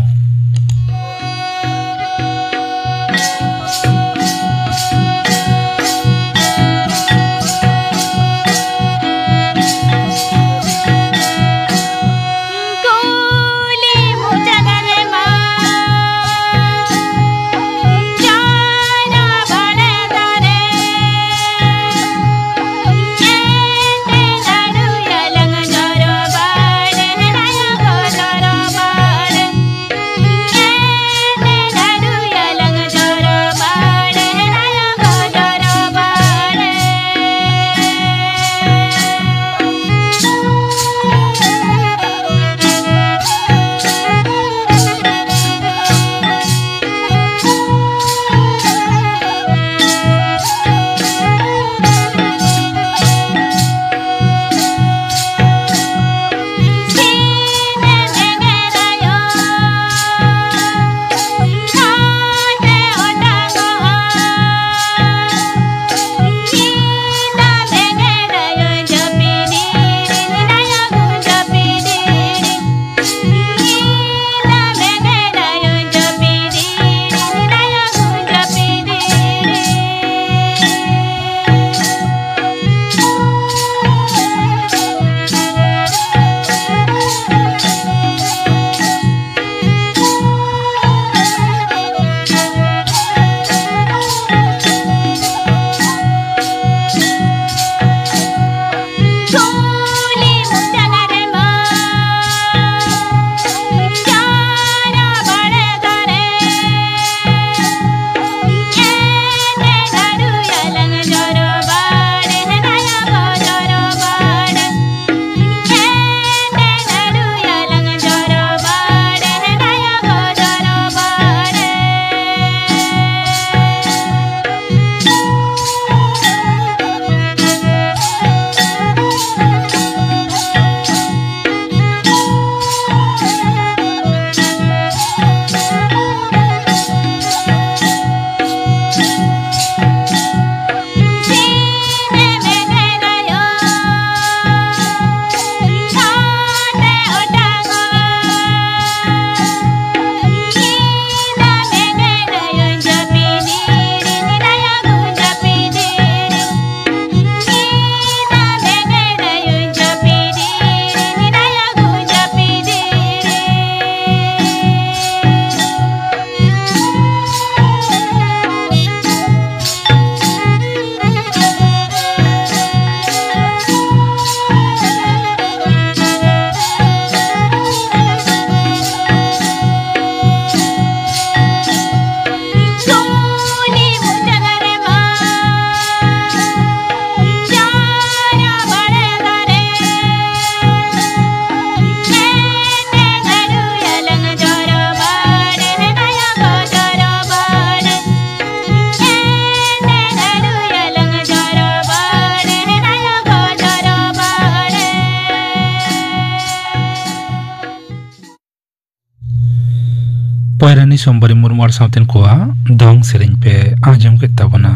ᱯᱚᱭᱨᱟᱱᱤ ᱥᱳᱢᱵᱟᱨᱤ ᱢᱩᱨᱢᱩ ᱟᱨ ᱥᱟᱶᱛᱮᱱ ᱠᱚᱣᱟᱜ ᱫᱚᱝ ᱥᱮᱨᱮᱧ ᱯᱮ ᱟᱸᱡᱚᱢ ᱠᱮᱫ ᱛᱟᱵᱚᱱᱟ᱾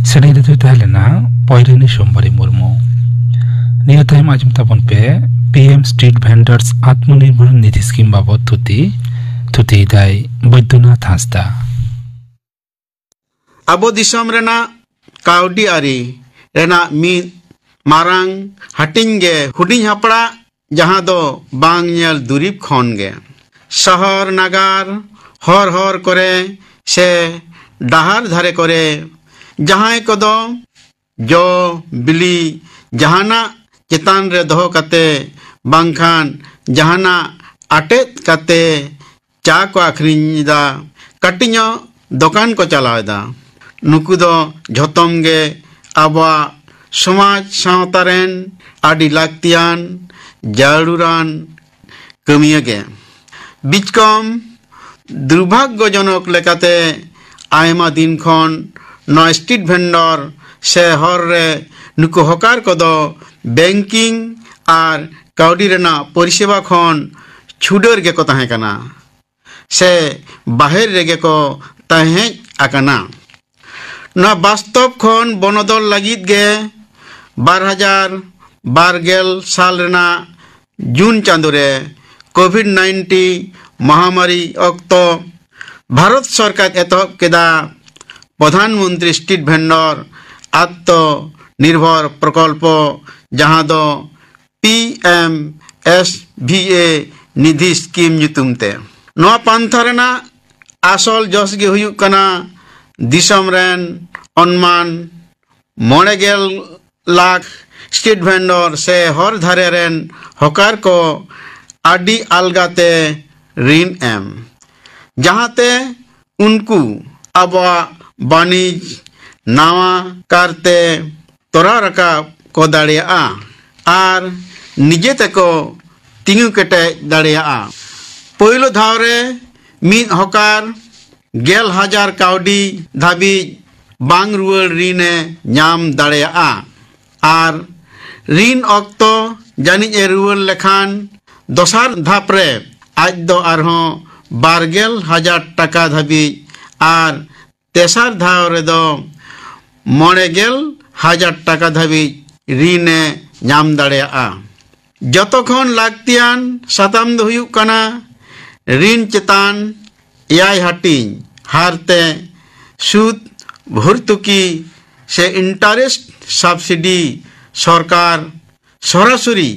ᱥᱮᱨᱮᱧ ᱨᱮᱫᱚᱭ ᱛᱟᱦᱮᱸ ᱞᱮᱱᱟ ᱯᱚᱭᱨᱟᱱᱤ ᱥᱳᱢᱵᱟᱨᱤ ᱢᱩᱨᱢᱩ᱾ ᱱᱤᱭᱟᱹ ᱛᱟᱭᱚᱢ ᱟᱸᱡᱚᱢ ᱛᱟᱵᱚᱱ ᱯᱮ P M street ᱵᱷᱮᱱᱰᱟᱨᱥ Atmanirbhar Nidhi scheme ᱵᱟᱵᱚᱫ ᱛᱷᱩᱛᱤ᱾ ᱛᱷᱩᱛᱤᱭᱮᱫᱟᱭ ᱵᱳᱭᱫᱚᱱᱟᱛᱷ ᱦᱟᱸᱥᱫᱟ᱾ ᱟᱵᱚ ᱫᱤᱥᱚᱢ ᱨᱮᱱᱟᱜ ᱠᱟᱹᱣᱰᱤ ᱟᱹᱨᱤ ᱨᱮᱱᱟᱜ ᱢᱤᱫ ᱢᱟᱨᱟᱝ ᱦᱟᱹᱴᱤᱧ ᱜᱮ ᱦᱩᱰᱤᱧ ᱦᱟᱯᱲᱟᱜ, ᱡᱟᱦᱟᱸ ᱫᱚ ᱵᱟᱝ ᱧᱮᱞ ᱫᱩᱨᱤᱵᱽ ᱠᱷᱚᱱ ᱜᱮ᱾ ᱥᱚᱦᱚᱨ ᱱᱟᱜᱟᱨ, ᱦᱚᱨ ᱦᱚᱨ ᱠᱚᱨᱮ ᱥᱮ ᱰᱟᱦᱟᱨ ᱫᱷᱟᱨᱮ ᱠᱚᱨᱮ ᱡᱟᱦᱟᱸᱭ ᱠᱚᱫᱚ ᱡᱚ ᱵᱤᱞᱤ ᱡᱟᱦᱟᱱᱟᱜ ᱪᱮᱛᱟᱱ ᱨᱮ ᱫᱚᱦᱚ ᱠᱟᱛᱮ ᱵᱟᱝᱠᱷᱟᱱ ᱡᱟᱦᱟᱱᱟᱜ ᱟᱴᱮᱫ ᱠᱟᱛᱮ ᱪᱟ ᱠᱚ ᱟᱹᱠᱷᱨᱤᱧ ᱮᱫᱟ, ᱠᱟᱹᱴᱤᱡ ᱧᱚᱜ ᱫᱚᱠᱟᱱ ᱠᱚ ᱪᱟᱞᱟᱣ ᱮᱫᱟ᱾ ᱱᱩᱠᱩ ᱫᱚ ᱡᱷᱚᱛᱚᱢ ᱜᱮ ᱟᱵᱚᱣᱟᱜ ᱥᱚᱢᱟᱡᱽ ᱥᱟᱶᱛᱟ ᱨᱮᱱ ᱟᱹᱰᱤ ᱞᱟᱹᱠᱛᱤᱭᱟᱱ, ᱡᱟᱹᱨᱩᱲᱟᱱ ᱠᱟᱹᱢᱤᱭᱟᱹ ᱜᱮ᱾ ᱵᱤᱪᱠᱚᱢ ᱫᱩᱨᱵᱷᱟᱜᱽᱜᱚᱡᱚᱱᱚᱠ ᱞᱮᱠᱟᱛᱮ ᱟᱭᱢᱟ ᱫᱤᱱ ᱠᱷᱚᱱ ᱱᱚᱣᱟ ᱥᱴᱨᱤᱴ ᱵᱷᱮᱱᱰᱚᱨ ᱥᱮ ᱦᱚᱨ ᱨᱮ ᱱᱩᱠᱩ ᱦᱚᱠᱟᱨ ᱠᱚᱫᱚ ᱵᱮᱝᱠᱤᱝ ᱟᱨ ᱠᱟᱹᱣᱰᱤ ᱨᱮᱱᱟᱜ ᱯᱚᱨᱤᱥᱮᱵᱟ ᱠᱷᱚᱱ ᱪᱷᱩᱰᱟᱹᱨ ᱜᱮᱠᱚ ᱛᱟᱦᱮᱸ ᱠᱟᱱᱟ ᱥᱮ ᱵᱟᱦᱮᱨ ᱨᱮᱜᱮ ᱠᱚ ᱛᱟᱦᱮᱸ ᱦᱮᱡ ᱟᱠᱟᱱᱟ᱾ ᱱᱚᱣᱟ ᱵᱟᱥᱛᱚᱵ ᱠᱷᱚᱱ ᱵᱚᱱᱚᱫᱚᱞ ᱞᱟᱹᱜᱤᱫ ᱜᱮ ᱵᱟᱨ ᱦᱟᱡᱟᱨ ᱵᱟᱨ ᱜᱮᱞ ᱥᱟᱞ ᱨᱮᱱᱟᱜ ᱡᱩᱱ ᱪᱟᱸᱫᱳ ᱨᱮ ᱠᱳᱵᱷᱤᱰ ᱱᱟᱭᱤᱱᱴᱤ ᱢᱚᱦᱟᱢᱟᱨᱤ ᱚᱠᱛᱚ ᱵᱷᱟᱨᱚᱛ ᱥᱚᱨᱠᱟᱨ ᱮᱛᱚᱦᱚᱵ ᱠᱮᱫᱟ ᱯᱨᱚᱫᱷᱟᱱ ᱢᱚᱱᱛᱨᱤ ᱥᱴᱨᱤᱴ ᱵᱷᱮᱱᱰᱚᱨ ᱟᱛᱢᱚ ᱱᱤᱨᱵᱷᱚᱨ ᱯᱨᱚᱠᱚᱞᱯᱚ, ᱡᱟᱦᱟᱸ ᱫᱚ ᱯᱤ ᱮᱢ ᱮᱥ ᱵᱷᱤ ᱮ ᱱᱤᱫᱷᱤ ᱥᱠᱤᱢ ᱧᱩᱛᱩᱢ ᱛᱮ᱾ ᱱᱚᱣᱟ ᱯᱟᱱᱛᱷᱟ ᱨᱮᱱᱟᱜ ᱟᱥᱚᱞ ᱡᱚᱥ ᱜᱮ ᱦᱩᱭᱩᱜ ᱠᱟᱱᱟ ᱫᱤᱥᱚᱢ ᱨᱮᱱ ᱚᱱᱢᱟᱱ ᱢᱚᱬᱮ ᱜᱮᱞ ᱞᱟᱠᱷ ᱥᱴᱨᱤᱴ ᱵᱷᱮᱱᱰᱚᱨ ᱥᱮ ᱦᱚᱨ ᱫᱷᱟᱨᱮ ᱨᱮᱱ ᱦᱚᱠᱟᱨ ᱠᱚ ᱟᱹᱰᱤ ᱟᱞᱜᱟᱛᱮ ᱨᱤᱱ ᱮᱢ, ᱡᱟᱦᱟᱸᱛᱮ ᱩᱱᱠᱩ ᱟᱵᱚᱣᱟᱜ ᱵᱟᱹᱱᱤᱡᱽ ᱱᱟᱣᱟ ᱠᱟᱨᱛᱮ ᱛᱚᱨᱟᱣ ᱨᱟᱠᱟᱵ ᱠᱚ ᱫᱟᱲᱮᱭᱟᱜᱼᱟ ᱟᱨ ᱱᱤᱡᱮ ᱛᱮᱠᱚ ᱛᱤᱸᱜᱩ ᱠᱮᱴᱮᱡ ᱫᱟᱲᱮᱭᱟᱜᱼᱟ᱾ ᱯᱳᱭᱞᱳ ᱫᱷᱟᱣ ᱨᱮ ᱢᱤᱫ ᱦᱚᱠᱟᱨ ᱜᱮᱞ ᱦᱟᱡᱟᱨ ᱠᱟᱹᱣᱰᱤ ᱫᱷᱟᱹᱵᱤᱡ ᱵᱟᱝ ᱨᱩᱣᱟᱹᱲ ᱨᱤᱱ ᱮ ᱧᱟᱢ ᱫᱟᱲᱮᱭᱟᱜᱼᱟ ᱟᱨ ᱨᱤᱱ ᱚᱠᱛᱚ ᱡᱟᱹᱱᱤᱡ ᱮ ᱨᱩᱣᱟᱹᱲ ᱞᱮᱠᱷᱟᱱ ᱫᱚᱥᱟᱨ ᱫᱷᱟᱯ ᱨᱮ ᱟᱡ ᱫᱚ ᱟᱨᱦᱚᱸ ᱵᱟᱨ ᱜᱮᱞ ᱦᱟᱡᱟᱨ ᱴᱟᱠᱟ ᱫᱷᱟᱹᱵᱤᱡ ᱟᱨ ᱛᱮᱥᱟᱨ ᱫᱷᱟᱣ ᱨᱮᱫᱚ ᱢᱚᱬᱮ ᱜᱮᱞ ᱦᱟᱡᱟᱨ ᱴᱟᱠᱟ ᱫᱷᱟᱹᱵᱤᱡ ᱨᱤᱱ ᱮ ᱧᱟᱢ ᱫᱟᱲᱮᱭᱟᱜᱼᱟ᱾ ᱡᱚᱛᱚ ᱠᱷᱚᱱ ᱞᱟᱹᱠᱛᱤᱭᱟᱱ ᱥᱟᱛᱟᱢ ᱫᱚ ᱦᱩᱭᱩᱜ ᱠᱟᱱᱟ ᱨᱤᱱ ᱪᱮᱛᱟᱱ ᱮᱭᱟᱭ ᱦᱟᱹᱴᱤᱧ ᱦᱟᱨ ᱛᱮ ᱥᱩᱫ, ᱵᱷᱚᱨᱛᱩᱠᱤ ᱥᱮ interest subsidy ᱥᱚᱨᱠᱟᱨ ᱥᱚᱨᱟᱥᱚᱨᱤ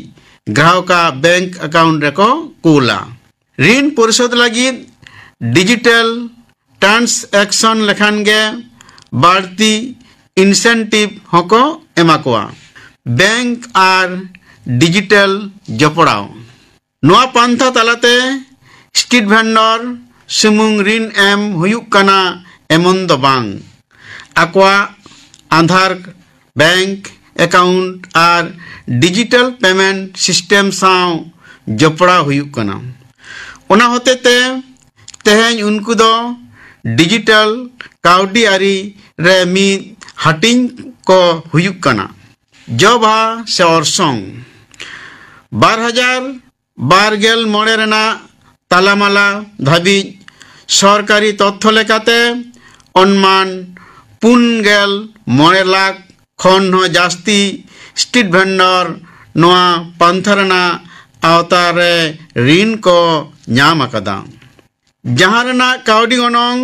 ᱜᱨᱟᱦᱚᱠᱟᱜ bank account ᱨᱮᱠᱚ ᱠᱩᱞᱟ᱾ ᱨᱤᱱ ᱯᱚᱨᱤᱥᱳᱫᱷ ᱞᱟᱹᱜᱤᱫ digital transaction ᱞᱮᱠᱷᱟᱱ ᱜᱮ ᱵᱟᱹᱲᱛᱤ incentive ᱦᱚᱸᱠᱚ ᱮᱢᱟ ᱠᱚᱣᱟ᱾ bank ᱟᱨ digital ᱡᱚᱯᱲᱟᱣ᱾ ᱱᱚᱣᱟ ᱯᱟᱱᱛᱷᱟ ᱛᱟᱞᱟᱛᱮ street vendor ᱥᱩᱢᱩᱝ ᱨᱤᱱ ᱮᱢ ᱦᱩᱭᱩᱜ ᱠᱟᱱᱟ ᱮᱢᱚᱱ ᱫᱚ ᱵᱟᱝ᱾ ᱟᱠᱚᱣᱟᱜ ᱟᱫᱷᱟᱨ, bank account ᱟᱨ digital payment system ᱥᱟᱶ ᱡᱚᱯᱲᱟᱣ ᱦᱩᱭᱩᱜ ᱠᱟᱱᱟ᱾ ᱚᱱᱟ ᱦᱚᱛᱮᱛᱮ ᱛᱮᱦᱮᱧ ᱩᱱᱠᱩ ᱫᱚ digital ᱠᱟᱹᱣᱰᱤ ᱟᱹᱨᱤ ᱨᱮ ᱢᱤᱫ ᱦᱟᱹᱴᱤᱧ ᱠᱚ ᱦᱩᱭᱩᱜ ᱠᱟᱱᱟ᱾ ᱡᱚᱵᱷᱟ ᱥᱮ ᱚᱨᱥᱚᱝ᱾ ᱵᱟᱨ ᱦᱟᱡᱟᱨ ᱵᱟᱨ ᱜᱮᱞ ᱢᱚᱬᱮ ᱨᱮᱱᱟᱜ ᱛᱟᱞᱟᱢᱟᱞᱟ ᱫᱷᱟᱹᱵᱤᱡ ᱥᱚᱨᱠᱟᱨᱤ ᱛᱚᱛᱛᱷᱚ ᱞᱮᱠᱟᱛᱮ ᱚᱱᱢᱟᱱ ᱯᱩᱱ ᱜᱮᱞ ᱢᱚᱬᱮ ᱞᱟᱠᱷ ᱠᱷᱚᱱ ᱦᱚᱸ ᱡᱟᱹᱥᱛᱤ street vendor ᱱᱚᱣᱟ ᱯᱟᱱᱛᱷᱟ ᱨᱮᱱᱟᱜ ᱟᱣᱛᱟ ᱨᱮ ᱨᱤᱱ ᱠᱚ ᱧᱟᱢ ᱟᱠᱟᱫᱟ, ᱡᱟᱦᱟᱸ ᱨᱮᱱᱟᱜ ᱠᱟᱹᱣᱰᱤ ᱜᱚᱱᱚᱝ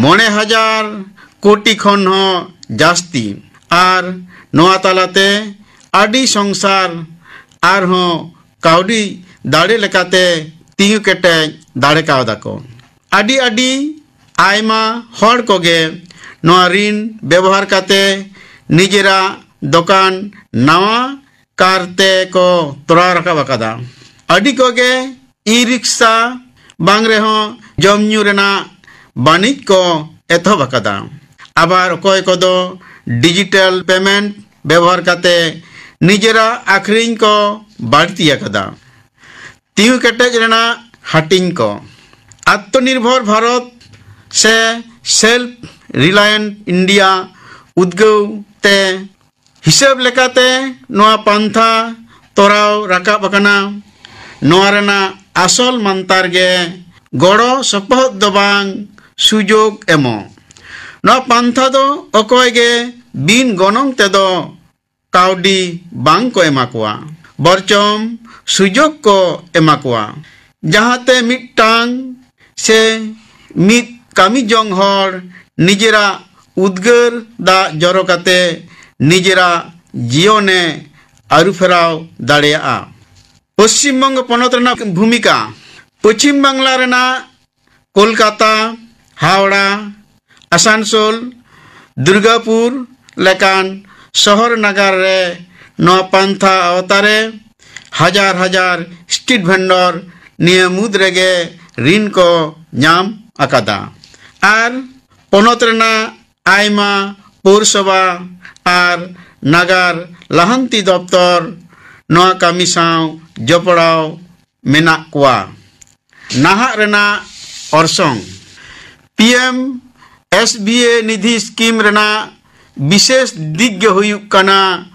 ᱢᱚᱬᱮ ᱦᱟᱡᱟᱨ ᱠᱳᱴᱤ ᱠᱷᱚᱱ ᱦᱚᱸ ᱡᱟᱹᱥᱛᱤ᱾ ᱟᱨ ᱱᱚᱣᱟ ᱛᱟᱞᱟᱛᱮ ᱟᱹᱰᱤ ᱥᱚᱝᱥᱟᱨ ᱟᱨᱦᱚᱸ ᱠᱟᱹᱣᱰᱤ ᱫᱟᱲᱮ ᱞᱮᱠᱟᱛᱮ ᱛᱤᱸᱜᱩ ᱠᱮᱴᱮᱡ ᱫᱟᱲᱮ ᱠᱟᱣᱫᱟ ᱠᱚ᱾ ᱟᱹᱰᱤ ᱟᱹᱰᱤ ᱟᱭᱢᱟ ᱦᱚᱲ ᱠᱚᱜᱮ ᱱᱚᱣᱟ ᱨᱤᱱ ᱵᱮᱵᱚᱦᱟᱨ ᱠᱟᱛᱮ ᱱᱤᱡᱮᱨᱟᱜ ᱫᱚᱠᱟᱱ ᱱᱟᱣᱟ ᱠᱟᱨᱛᱮ ᱠᱚ ᱛᱚᱨᱟᱣ ᱨᱟᱠᱟᱵ ᱟᱠᱟᱫᱟ᱾ ᱟᱹᱰᱤ ᱠᱚᱜᱮ e-ᱨᱤᱠᱥᱟ ᱵᱟᱝ ᱨᱮᱦᱚᱸ ᱡᱚᱢ ᱧᱩ ᱨᱮᱱᱟᱜ ᱵᱟᱹᱱᱤᱡ ᱠᱚ ᱮᱛᱚᱦᱚᱵ ᱟᱠᱟᱫᱟ᱾ ᱟᱵᱟᱨ ᱚᱠᱚᱭ ᱠᱚᱫᱚ digital payment ᱵᱮᱵᱚᱦᱟᱨ ᱠᱟᱛᱮ ᱱᱤᱡᱮᱨᱟᱜ ᱟᱠᱷᱨᱤᱧ ᱠᱚ ᱵᱟᱹᱲᱛᱤ ᱟᱠᱟᱫᱟ᱾ ᱛᱤᱸᱜᱩ ᱠᱮᱴᱮᱡ ᱨᱮᱱᱟᱜ ᱦᱟᱹᱴᱤᱧ ᱠᱚ᱾ ᱟᱛᱢᱚᱱᱤᱨᱵᱷᱚᱨ ᱵᱷᱟᱨᱚᱛ ᱥᱮ Self Reliant India ᱩᱫᱽᱜᱟᱹᱣ ᱛᱮ ᱦᱤᱥᱟᱹᱵ ᱞᱮᱠᱟᱛᱮ ᱱᱚᱣᱟ ᱯᱟᱱᱛᱷᱟ ᱛᱚᱨᱟᱣ ᱨᱟᱠᱟᱵ ᱟᱠᱟᱱᱟ᱾ ᱱᱚᱣᱟ ᱨᱮᱱᱟᱜ ᱟᱥᱚᱞ ᱢᱟᱱᱛᱟᱨ ᱜᱮ ᱜᱚᱲᱚ ᱥᱚᱯᱚᱦᱚᱫ ᱫᱚ ᱵᱟᱝ, ᱥᱩᱡᱳᱜᱽ ᱮᱢᱚᱜ᱾ ᱱᱚᱣᱟ ᱯᱟᱱᱛᱷᱟ ᱫᱚ ᱚᱠᱚᱭ ᱜᱮ ᱵᱤᱱ ᱜᱚᱱᱚᱝ ᱛᱮᱫᱚ ᱠᱟᱹᱣᱰᱤ ᱵᱟᱝ ᱠᱚ ᱮᱢᱟ ᱠᱚᱣᱟ, ᱵᱚᱨᱪᱚᱢ ᱥᱩᱡᱳᱜᱽ ᱠᱚ ᱮᱢᱟ ᱠᱚᱣᱟ, ᱡᱟᱦᱟᱸᱛᱮ ᱢᱤᱫᱴᱟᱝ ᱥᱮ ᱢᱤᱫ ᱠᱟᱹᱢᱤ ᱡᱚᱝ ᱦᱚᱲ ᱱᱤᱡᱮᱨᱟᱜ ᱩᱫᱽᱜᱟᱹᱨ ᱫᱟᱜ ᱡᱚᱨᱚ ᱠᱟᱛᱮ ᱱᱤᱡᱮᱨᱟᱜ ᱡᱤᱭᱚᱱᱮ ᱟᱹᱨᱩᱯᱷᱮᱨᱟᱣ ᱫᱟᱲᱮᱭᱟᱜᱼᱟ᱾ ᱯᱚᱥᱪᱤᱢ ᱵᱚᱝᱜᱚ ᱯᱚᱱᱚᱛ ᱨᱮᱱᱟᱜ ᱵᱷᱩᱢᱤᱠᱟ᱾ ᱯᱚᱪᱷᱤᱢ ᱵᱟᱝᱞᱟ ᱨᱮᱱᱟᱜ ᱠᱳᱞᱠᱟᱛᱟ, ᱦᱟᱣᱲᱟ, ᱟᱥᱟᱱᱥᱳᱞ, ᱫᱩᱨᱜᱟᱯᱩᱨ ᱞᱮᱠᱟᱱ ᱥᱚᱦᱚᱨ ᱱᱟᱜᱟᱨ ᱨᱮ ᱱᱚᱣᱟ ᱯᱟᱱᱛᱷᱟ ᱟᱣᱛᱟᱨᱮ ᱦᱟᱡᱟᱨ ᱦᱟᱡᱟᱨ ᱥᱴᱨᱤᱴ ᱵᱷᱮᱱᱰᱚᱨ ᱱᱤᱭᱟᱹ ᱢᱩᱫᱽ ᱨᱮᱜᱮ ᱨᱤᱱ ᱠᱚ ᱧᱟᱢ ᱟᱠᱟᱫᱟ᱾ ᱟᱨ ᱯᱚᱱᱚᱛ ᱨᱮᱱᱟᱜ ᱟᱭᱢᱟ ᱯᱳᱣᱨᱚᱥᱚᱵᱷᱟ ᱟᱨ ᱱᱟᱜᱟᱨ ᱞᱟᱦᱟᱱᱛᱤ ᱫᱚᱯᱛᱚᱨ ᱱᱚᱣᱟ ᱠᱟᱹᱢᱤ ᱥᱟᱶ ᱡᱚᱯᱲᱟᱣ ᱢᱮᱱᱟᱜ ᱠᱚᱣᱟ᱾ ᱱᱟᱦᱟᱜ ᱨᱮᱱᱟᱜ ᱚᱨᱥᱚᱝ᱾ ᱯᱤ ᱮᱢ ᱮᱥ ᱵᱷᱤ ᱮ ᱱᱤᱫᱷᱤ ᱥᱠᱤᱢ ᱨᱮᱱᱟᱜ ᱵᱤᱥᱮᱥ ᱫᱤᱠ ᱜᱮ ᱦᱩᱭᱩᱜ ᱠᱟᱱᱟ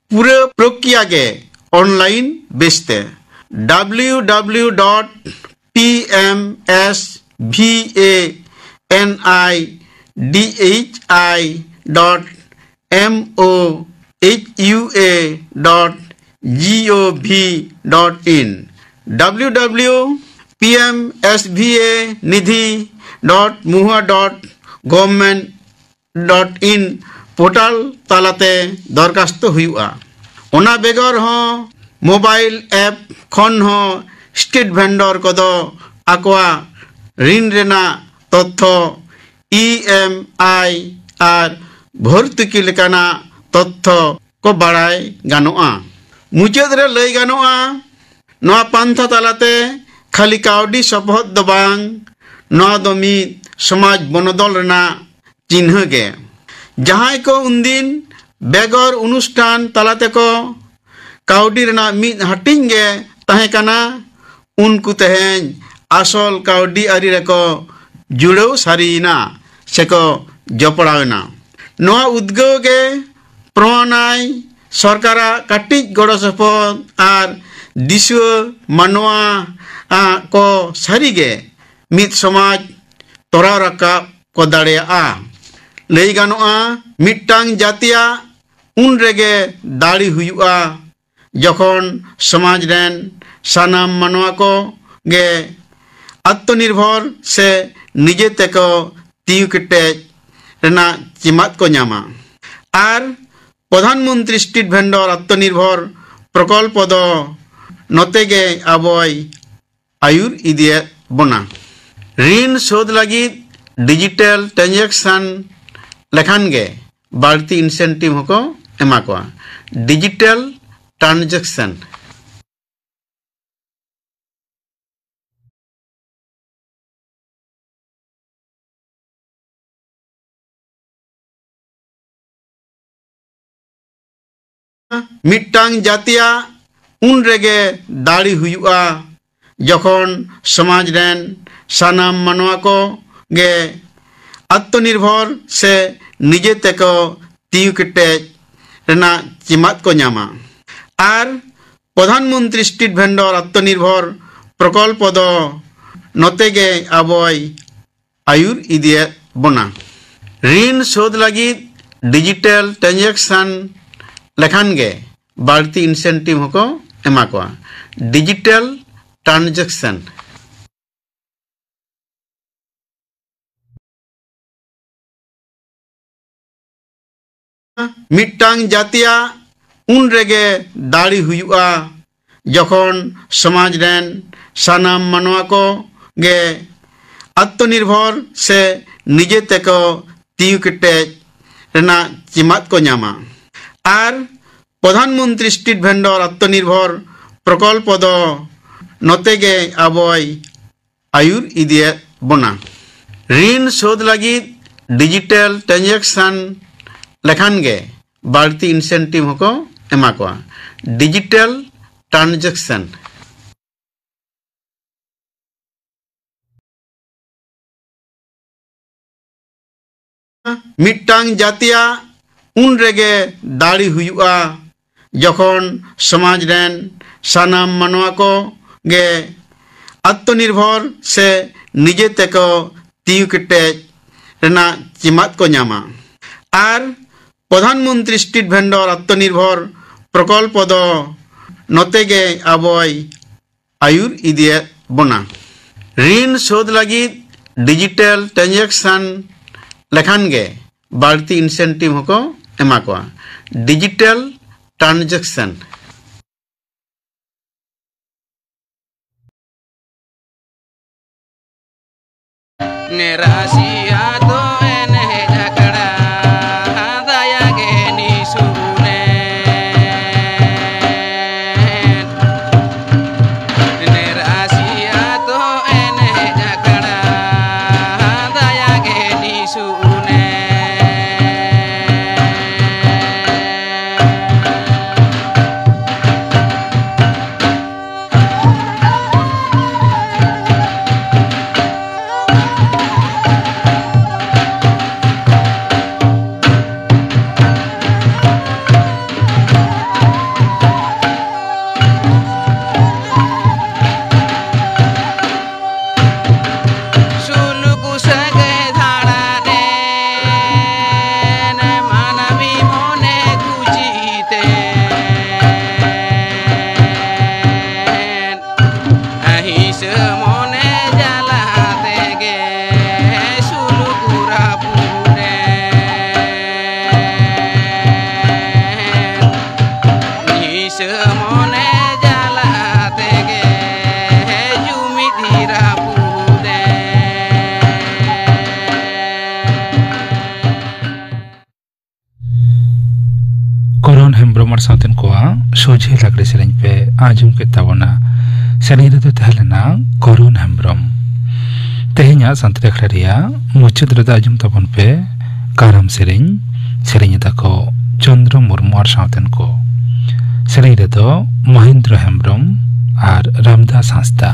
ᱯᱩᱨᱟᱹ ᱯᱨᱚᱠᱨᱤᱭᱟ ᱜᱮ ᱚᱱᱞᱟᱭᱤᱱ ᱵᱮᱥᱛᱮ᱾ W W W dot P M S V A N I D H I dot M O H U A dot G O V dot in, W W P M S V A nidhi dot muha dot government dot in portal ᱛᱟᱞᱟᱛᱮ ᱫᱚᱨᱠᱷᱟᱥᱛᱚ ᱦᱩᱭᱩᱜᱼᱟ᱾ ᱚᱱᱟ ᱵᱮᱜᱚᱨ ᱦᱚᱸ ᱢᱳᱵᱟᱭᱤᱞ ᱮᱯ ᱠᱷᱚᱱ ᱦᱚᱸ ᱥᱴᱨᱤᱴ ᱵᱷᱮᱱᱰᱚᱨ ᱠᱚᱫᱚ ᱟᱠᱚᱣᱟᱜ ᱨᱤᱱ ᱨᱮᱱᱟᱜ ᱛᱚᱛᱛᱷᱚ, ᱤ ᱮᱢ ᱟᱭ ᱟᱨ ᱵᱷᱚᱨᱛᱩᱠᱤ ᱞᱮᱠᱟᱱᱟᱜ ᱛᱚᱛᱛᱷᱚ ᱠᱚ ᱵᱟᱲᱟᱭ ᱜᱟᱱᱚᱜᱼᱟ᱾ ᱢᱩᱪᱟᱹᱫ ᱨᱮ ᱞᱟᱹᱭ ᱜᱟᱱᱚᱜᱼᱟ, ᱱᱚᱣᱟ ᱯᱟᱱᱛᱷᱟ ᱛᱟᱞᱟᱛᱮ ᱠᱷᱟᱹᱞᱤ ᱠᱟᱹᱣᱰᱤ ᱥᱚᱯᱚᱦᱚᱫ ᱫᱚ ᱵᱟᱝ, ᱱᱚᱣᱟ ᱫᱚ ᱢᱤᱫ ᱥᱚᱢᱟᱡᱽ ᱵᱚᱱᱚᱫᱚᱞ ᱨᱮᱱᱟᱜ ᱪᱤᱱᱦᱟᱹ ᱜᱮ᱾ ᱡᱟᱦᱟᱸᱭ ᱠᱚ ᱩᱱᱫᱤᱱ ᱵᱮᱜᱚᱨ ᱚᱱᱩᱥᱴᱷᱟᱱ ᱛᱟᱞᱟ ᱛᱮᱠᱚ ᱠᱟᱹᱣᱰᱤ ᱨᱮᱱᱟᱜ ᱢᱤᱫ ᱦᱟᱹᱴᱤᱧ ᱜᱮ ᱛᱟᱦᱮᱸ ᱠᱟᱱᱟ, ᱩᱱᱠᱩ ᱛᱮᱦᱮᱧ ᱟᱥᱚᱞ ᱠᱟᱹᱣᱰᱤ ᱟᱹᱨᱤ ᱨᱮᱠᱚ ᱡᱩᱲᱟᱹᱣ ᱥᱟᱹᱨᱤᱭᱮᱱᱟ ᱥᱮᱠᱚ ᱡᱚᱯᱲᱟᱣᱮᱱᱟ᱾ ᱱᱚᱣᱟ ᱩᱫᱽᱜᱟᱹᱣ ᱜᱮ ᱯᱨᱚᱢᱟᱱᱟᱭ ᱥᱚᱨᱠᱟᱨᱟᱜ ᱠᱟᱹᱴᱤᱡ ᱜᱚᱲᱚ ᱥᱚᱯᱚᱦᱚᱫ ᱟᱨ ᱫᱤᱥᱩᱣᱟᱹ ᱢᱟᱱᱣᱟ ᱟᱜ ᱠᱚ ᱥᱟᱹᱨᱤᱜᱮ ᱢᱤᱫ ᱥᱚᱢᱟᱡᱽ ᱛᱚᱨᱟᱣ ᱨᱟᱠᱟᱵ ᱠᱚ ᱫᱟᱲᱮᱭᱟᱜᱼᱟ᱾ ᱞᱟᱹᱭ ᱜᱟᱱᱚᱜᱼᱟ, ᱢᱤᱫᱴᱟᱝ ᱡᱟᱹᱛᱤᱭᱟᱜ ᱩᱱ ᱨᱮᱜᱮ ᱫᱟᱲᱮ ᱦᱩᱭᱩᱜᱼᱟ, ᱡᱚᱠᱷᱚᱱ ᱥᱚᱢᱟᱡᱽ ᱨᱮᱱ ᱥᱟᱱᱟᱢ ᱢᱟᱱᱣᱟ ᱠᱚ ᱜᱮ ᱟᱛᱢᱚᱱᱤᱨᱵᱷᱚᱨ ᱥᱮ ᱱᱤᱡᱮ ᱛᱮᱠᱚ ᱛᱤᱸᱜᱩ ᱠᱮᱴᱮᱡ ᱨᱮᱱᱟᱜ ᱪᱤᱢᱟᱫ ᱠᱚ ᱧᱟᱢᱟ᱾ ᱟᱨ ᱯᱨᱚᱫᱷᱟᱱ ᱢᱚᱱᱛᱨᱤ ᱥᱴᱨᱤᱴ ᱵᱷᱮᱱᱰᱚᱨ ᱟᱛᱢᱚᱱᱤᱨᱵᱷᱚᱨ ᱯᱨᱚᱠᱚᱞᱯᱚ ᱫᱚ ᱱᱚᱛᱮ ᱜᱮ ᱟᱵᱚᱭ ᱟᱹᱭᱩᱨ ᱤᱫᱤᱭᱮᱫ ᱵᱚᱱᱟ᱾ ᱨᱤᱱ ᱥᱳᱫᱷ ᱞᱟᱹᱜᱤᱫ ᱰᱤᱡᱤᱴᱟᱞ ᱴᱨᱟᱱᱡᱟᱠᱥᱚᱱ ᱞᱮᱠᱷᱟᱱ ᱜᱮ ᱵᱟᱹᱲᱛᱤ ᱤᱱᱥᱮᱱᱴᱤᱵᱷ ᱦᱚᱸᱠᱚ ᱮᱢᱟ ᱠᱚᱣᱟ᱾ ᱰᱤᱡᱤᱴᱟᱞ ᱴᱨᱟᱱᱡᱟᱠᱥᱚᱱ᱾ ᱢᱤᱫᱴᱟᱝ ᱡᱟᱹᱛᱤᱭᱟᱜ ᱩᱱ ᱨᱮᱜᱮ ᱫᱟᱲᱮ ᱦᱩᱭᱩᱜᱼᱟ, ᱡᱚᱠᱷᱚᱱ ᱥᱚᱢᱟᱡᱽ ᱨᱮᱱ ᱥᱟᱱᱟᱢ ᱢᱟᱱᱣᱟ ᱠᱚ ᱜᱮ ᱟᱛᱢᱚᱱᱤᱨᱵᱷᱚᱨ ᱥᱮ ᱱᱤᱡᱮ ᱛᱮᱠᱚ ᱛᱤᱸᱜᱩ ᱠᱮᱴᱮᱡ ᱨᱮᱱᱟᱜ ᱪᱤᱢᱟᱫ ᱠᱚ ᱧᱟᱢᱟ᱾ ᱟᱨ ᱯᱨᱚᱫᱷᱟᱱ ᱢᱚᱱᱛᱨᱤ ᱥᱴᱨᱤᱴ ᱵᱷᱮᱱᱰᱚᱨ ᱟᱛᱢᱚᱱᱤᱨᱵᱷᱚᱨ ᱯᱨᱚᱠᱚᱞᱯᱚ ᱫᱚ ᱱᱚᱛᱮ ᱜᱮ ᱟᱵᱚᱭ ᱟᱹᱭᱩᱨ ᱤᱫᱤᱭᱮᱫ ᱵᱚᱱᱟ᱾ ᱨᱤᱱ ᱥᱳᱫᱷ ᱞᱟᱹᱜᱤᱫ ᱰᱤᱡᱤᱴᱟᱞ ᱴᱨᱟᱱᱡᱟᱠᱥᱚᱱ ᱞᱮᱠᱷᱟᱱ ᱜᱮ ᱵᱟᱹᱲᱛᱤ ᱤᱱᱥᱮᱱᱴᱤᱵᱷ ᱦᱚᱸᱠᱚ ᱮᱢᱟ ᱠᱚᱣᱟ᱾ ᱰᱤᱡᱤᱴᱟᱞ ᱴᱨᱟᱱᱡᱟᱠᱥᱚᱱ᱾ ᱢᱤᱫᱴᱟᱝ ᱡᱟᱹᱛᱤᱭᱟᱜ ᱩᱱ ᱨᱮᱜᱮ ᱫᱟᱲᱮ ᱦᱩᱭᱩᱜᱼᱟ, ᱡᱚᱠᱷᱚᱱ ᱥᱚᱢᱟᱡᱽ ᱨᱮᱱ ᱥᱟᱱᱟᱢ ᱢᱟᱱᱣᱟ ᱠᱚ ᱜᱮ ᱟᱛᱢᱚᱱᱤᱨᱵᱷᱚᱨ ᱥᱮ ᱱᱤᱡᱮ ᱛᱮᱠᱚ ᱛᱤᱸᱜᱩ ᱠᱮᱴᱮᱡ ᱨᱮᱱᱟᱜ ᱪᱤᱢᱟᱫ ᱠᱚ ᱧᱟᱢᱟ᱾ ᱟᱨ ᱯᱨᱚᱫᱷᱟᱱ ᱢᱚᱱᱛᱨᱤ ᱥᱴᱨᱤᱴ ᱵᱷᱮᱱᱰᱚᱨ ᱟᱛᱢᱚᱱᱤᱨᱵᱷᱚᱨ ᱯᱨᱚᱠᱚᱞᱯᱚ ᱫᱚ ᱱᱚᱛᱮ ᱜᱮ ᱟᱵᱚᱭ ᱟᱹᱭᱩᱨ ᱤᱫᱤᱭᱮᱫ ᱵᱚᱱᱟ᱾ ᱨᱤᱱ ᱥᱳᱫᱷ ᱞᱟᱹᱜᱤᱫ ᱰᱤᱡᱤᱴᱟᱞ ᱴᱨᱟᱱᱡᱟᱠᱥᱚᱱ ᱞᱮᱠᱷᱟᱱ ᱜᱮ ᱵᱟᱹᱲᱛᱤ ᱤᱱᱥᱮᱱᱴᱤᱵᱷ ᱦᱚᱸᱠᱚ ᱮᱢᱟ ᱠᱚᱣᱟ᱾ ᱰᱤᱡᱤᱴᱟᱞ ᱴᱨᱟᱱᱡᱟᱠᱥᱚᱱ᱾ ᱢᱤᱫᱴᱟᱝ ᱡᱟᱹᱛᱤᱭᱟᱜ ᱩᱱ ᱨᱮᱜᱮ ᱫᱟᱲᱮ ᱦᱩᱭᱩᱜᱼᱟ, ᱡᱚᱠᱷᱚᱱ ᱥᱚᱢᱟᱡᱽ ᱨᱮᱱ ᱥᱟᱱᱟᱢ ᱢᱟᱱᱣᱟ ᱠᱚ ᱜᱮ ᱟᱛᱢᱚᱱᱤᱨᱵᱷᱚᱨ ᱥᱮ ᱱᱤᱡᱮ ᱛᱮᱠᱚ ᱛᱤᱭᱩ ᱠᱮᱴᱮᱡ ᱨᱮᱱᱟᱜ ᱪᱤᱢᱟᱫ ᱠᱚ ᱧᱟᱢᱟ᱾ ᱟᱨ ᱯᱨᱚᱫᱷᱟᱱ ᱢᱚᱱᱛᱨᱤ ᱥᱴᱨᱤᱴ ᱵᱷᱮᱱᱰᱚᱨ ᱟᱛᱢᱚᱱᱤᱨᱵᱷᱚᱨ ᱯᱨᱚᱠᱚᱞᱯᱚ ᱫᱚ ᱱᱚᱛᱮ ᱜᱮ ᱟᱵᱚᱭ ᱟᱹᱭᱩᱨ ᱤᱫᱤᱭᱮᱫ ᱵᱚᱱᱟ᱾ ᱨᱤᱱ ᱥᱳᱫᱷ ᱞᱟᱹᱜᱤᱫ ᱰᱤᱡᱤᱴᱟᱞ ᱴᱨᱟᱱᱡᱟᱠᱥᱚᱱ ᱞᱮᱠᱷᱟᱱ ᱜᱮ ᱵᱟᱹᱲᱛᱤ ᱤᱱᱥᱮᱱᱴᱤᱵᱷ ᱦᱚᱸᱠᱚ ᱮᱢᱟ ᱠᱚᱣᱟ᱾ ᱰᱤᱡᱤᱴᱟᱞ ᱴᱨᱟᱱᱡᱟᱠᱥᱚᱱ᱾ ᱱᱮᱨᱟᱥᱤᱭᱟ ᱫᱚ ᱮᱱᱮᱡ ᱟᱠᱷᱲᱟ ᱫᱟᱭᱟ ᱜᱮ ᱱᱤᱥᱩᱱᱮ᱾ ᱱᱮᱨᱟᱥᱤᱭᱟ ᱫᱚ ᱮᱱᱮᱡ ᱟᱠᱷᱲᱟ ᱫᱟᱭᱟ ᱜᱮ ᱱᱤᱥᱩᱱᱮ᱾ ᱥᱩᱞᱩᱠ ᱥᱟᱹᱜᱟᱹᱭ ᱫᱷᱟᱲᱟᱱᱮᱱ ᱢᱟᱹᱱᱢᱤ ᱢᱚᱱᱮ ᱠᱩᱥᱤᱛᱮ᱾ ᱟᱹᱦᱤᱸᱥ ᱢᱚᱱᱮ ᱡᱟᱞᱟ ᱛᱮᱜᱮ ᱥᱩᱞᱩᱠ ᱨᱟᱹᱯᱩᱫᱮᱱ᱾ ᱦᱤᱸᱥ ᱢᱚᱱᱮ ᱡᱟᱞᱟ ᱛᱮᱜᱮ ᱡᱩᱢᱤᱫ ᱨᱟᱹᱯᱩᱫᱮᱱ᱾ ᱠᱚᱨᱚᱱ ᱦᱮᱢᱵᱽᱨᱚᱢ ᱟᱨ ᱥᱟᱶᱛᱮᱱ ᱠᱚᱣᱟᱜ ᱥᱚᱡᱷᱮ ᱞᱟᱜᱽᱲᱮ ᱥᱮᱨᱮᱧ ᱯᱮ ᱟᱸᱡᱚᱢ ᱠᱮᱫ ᱛᱟᱵᱚᱱᱟ᱾ ᱥᱮᱨᱮᱧ ᱨᱮᱫᱚ ᱛᱟᱦᱮᱸ ᱞᱮᱱᱟ ᱠᱚᱨᱚᱱ ᱦᱮᱢᱵᱽᱨᱚᱢ᱾ ᱛᱮᱦᱮᱧᱟᱜ ᱥᱟᱱᱛᱟᱲᱤ ᱟᱠᱷᱲᱟ ᱨᱮᱭᱟᱜ ᱢᱩᱪᱟᱹᱫ ᱨᱮᱫᱚ ᱟᱸᱡᱚᱢ ᱛᱟᱵᱚᱱ ᱯᱮ ᱠᱟᱨᱟᱢ ᱥᱮᱨᱮᱧ᱾ ᱥᱮᱨᱮᱧ ᱮᱫᱟ ᱠᱚ ᱪᱚᱱᱫᱨᱚ ᱢᱩᱨᱢᱩ ᱟᱨ ᱥᱟᱶᱛᱮᱱ ᱠᱚ᱾ ᱥᱮᱨᱮᱧ ᱨᱮᱫᱚ ᱢᱚᱦᱮᱱᱫᱨᱚ ᱦᱮᱢᱵᱽᱨᱚᱢ ᱟᱨ ᱨᱟᱢᱫᱟᱥ ᱦᱟᱸᱥᱫᱟ᱾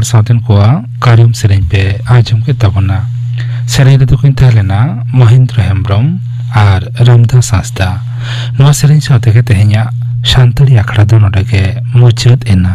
ᱥᱟᱶᱛᱮᱱ ᱠᱚᱣᱟᱜ ᱠᱟᱹᱨᱤᱭᱟᱹᱢ ᱥᱮᱨᱮᱧ ᱯᱮ ᱟᱸᱡᱚᱢ ᱠᱮᱫ ᱛᱟᱵᱚᱱᱟ᱾ ᱥᱮᱨᱮᱧ ᱨᱮᱫᱚ ᱠᱤᱱ ᱛᱟᱦᱮᱸ ᱞᱮᱱᱟ ᱢᱚᱦᱮᱱᱫᱨᱚ ᱦᱮᱢᱵᱨᱚᱢ ᱟᱨ ᱨᱟᱢᱫᱟᱥ ᱦᱟᱸᱥᱫᱟ᱾ ᱱᱚᱣᱟ ᱥᱮᱨᱮᱧ ᱥᱟᱶ ᱛᱮᱜᱮ ᱛᱮᱦᱮᱧᱟᱜ ᱥᱟᱱᱛᱟᱲᱤ ᱟᱠᱷᱲᱟ ᱫᱚ ᱱᱚᱰᱮ ᱜᱮ ᱢᱩᱪᱟᱹᱫ ᱮᱱᱟ᱾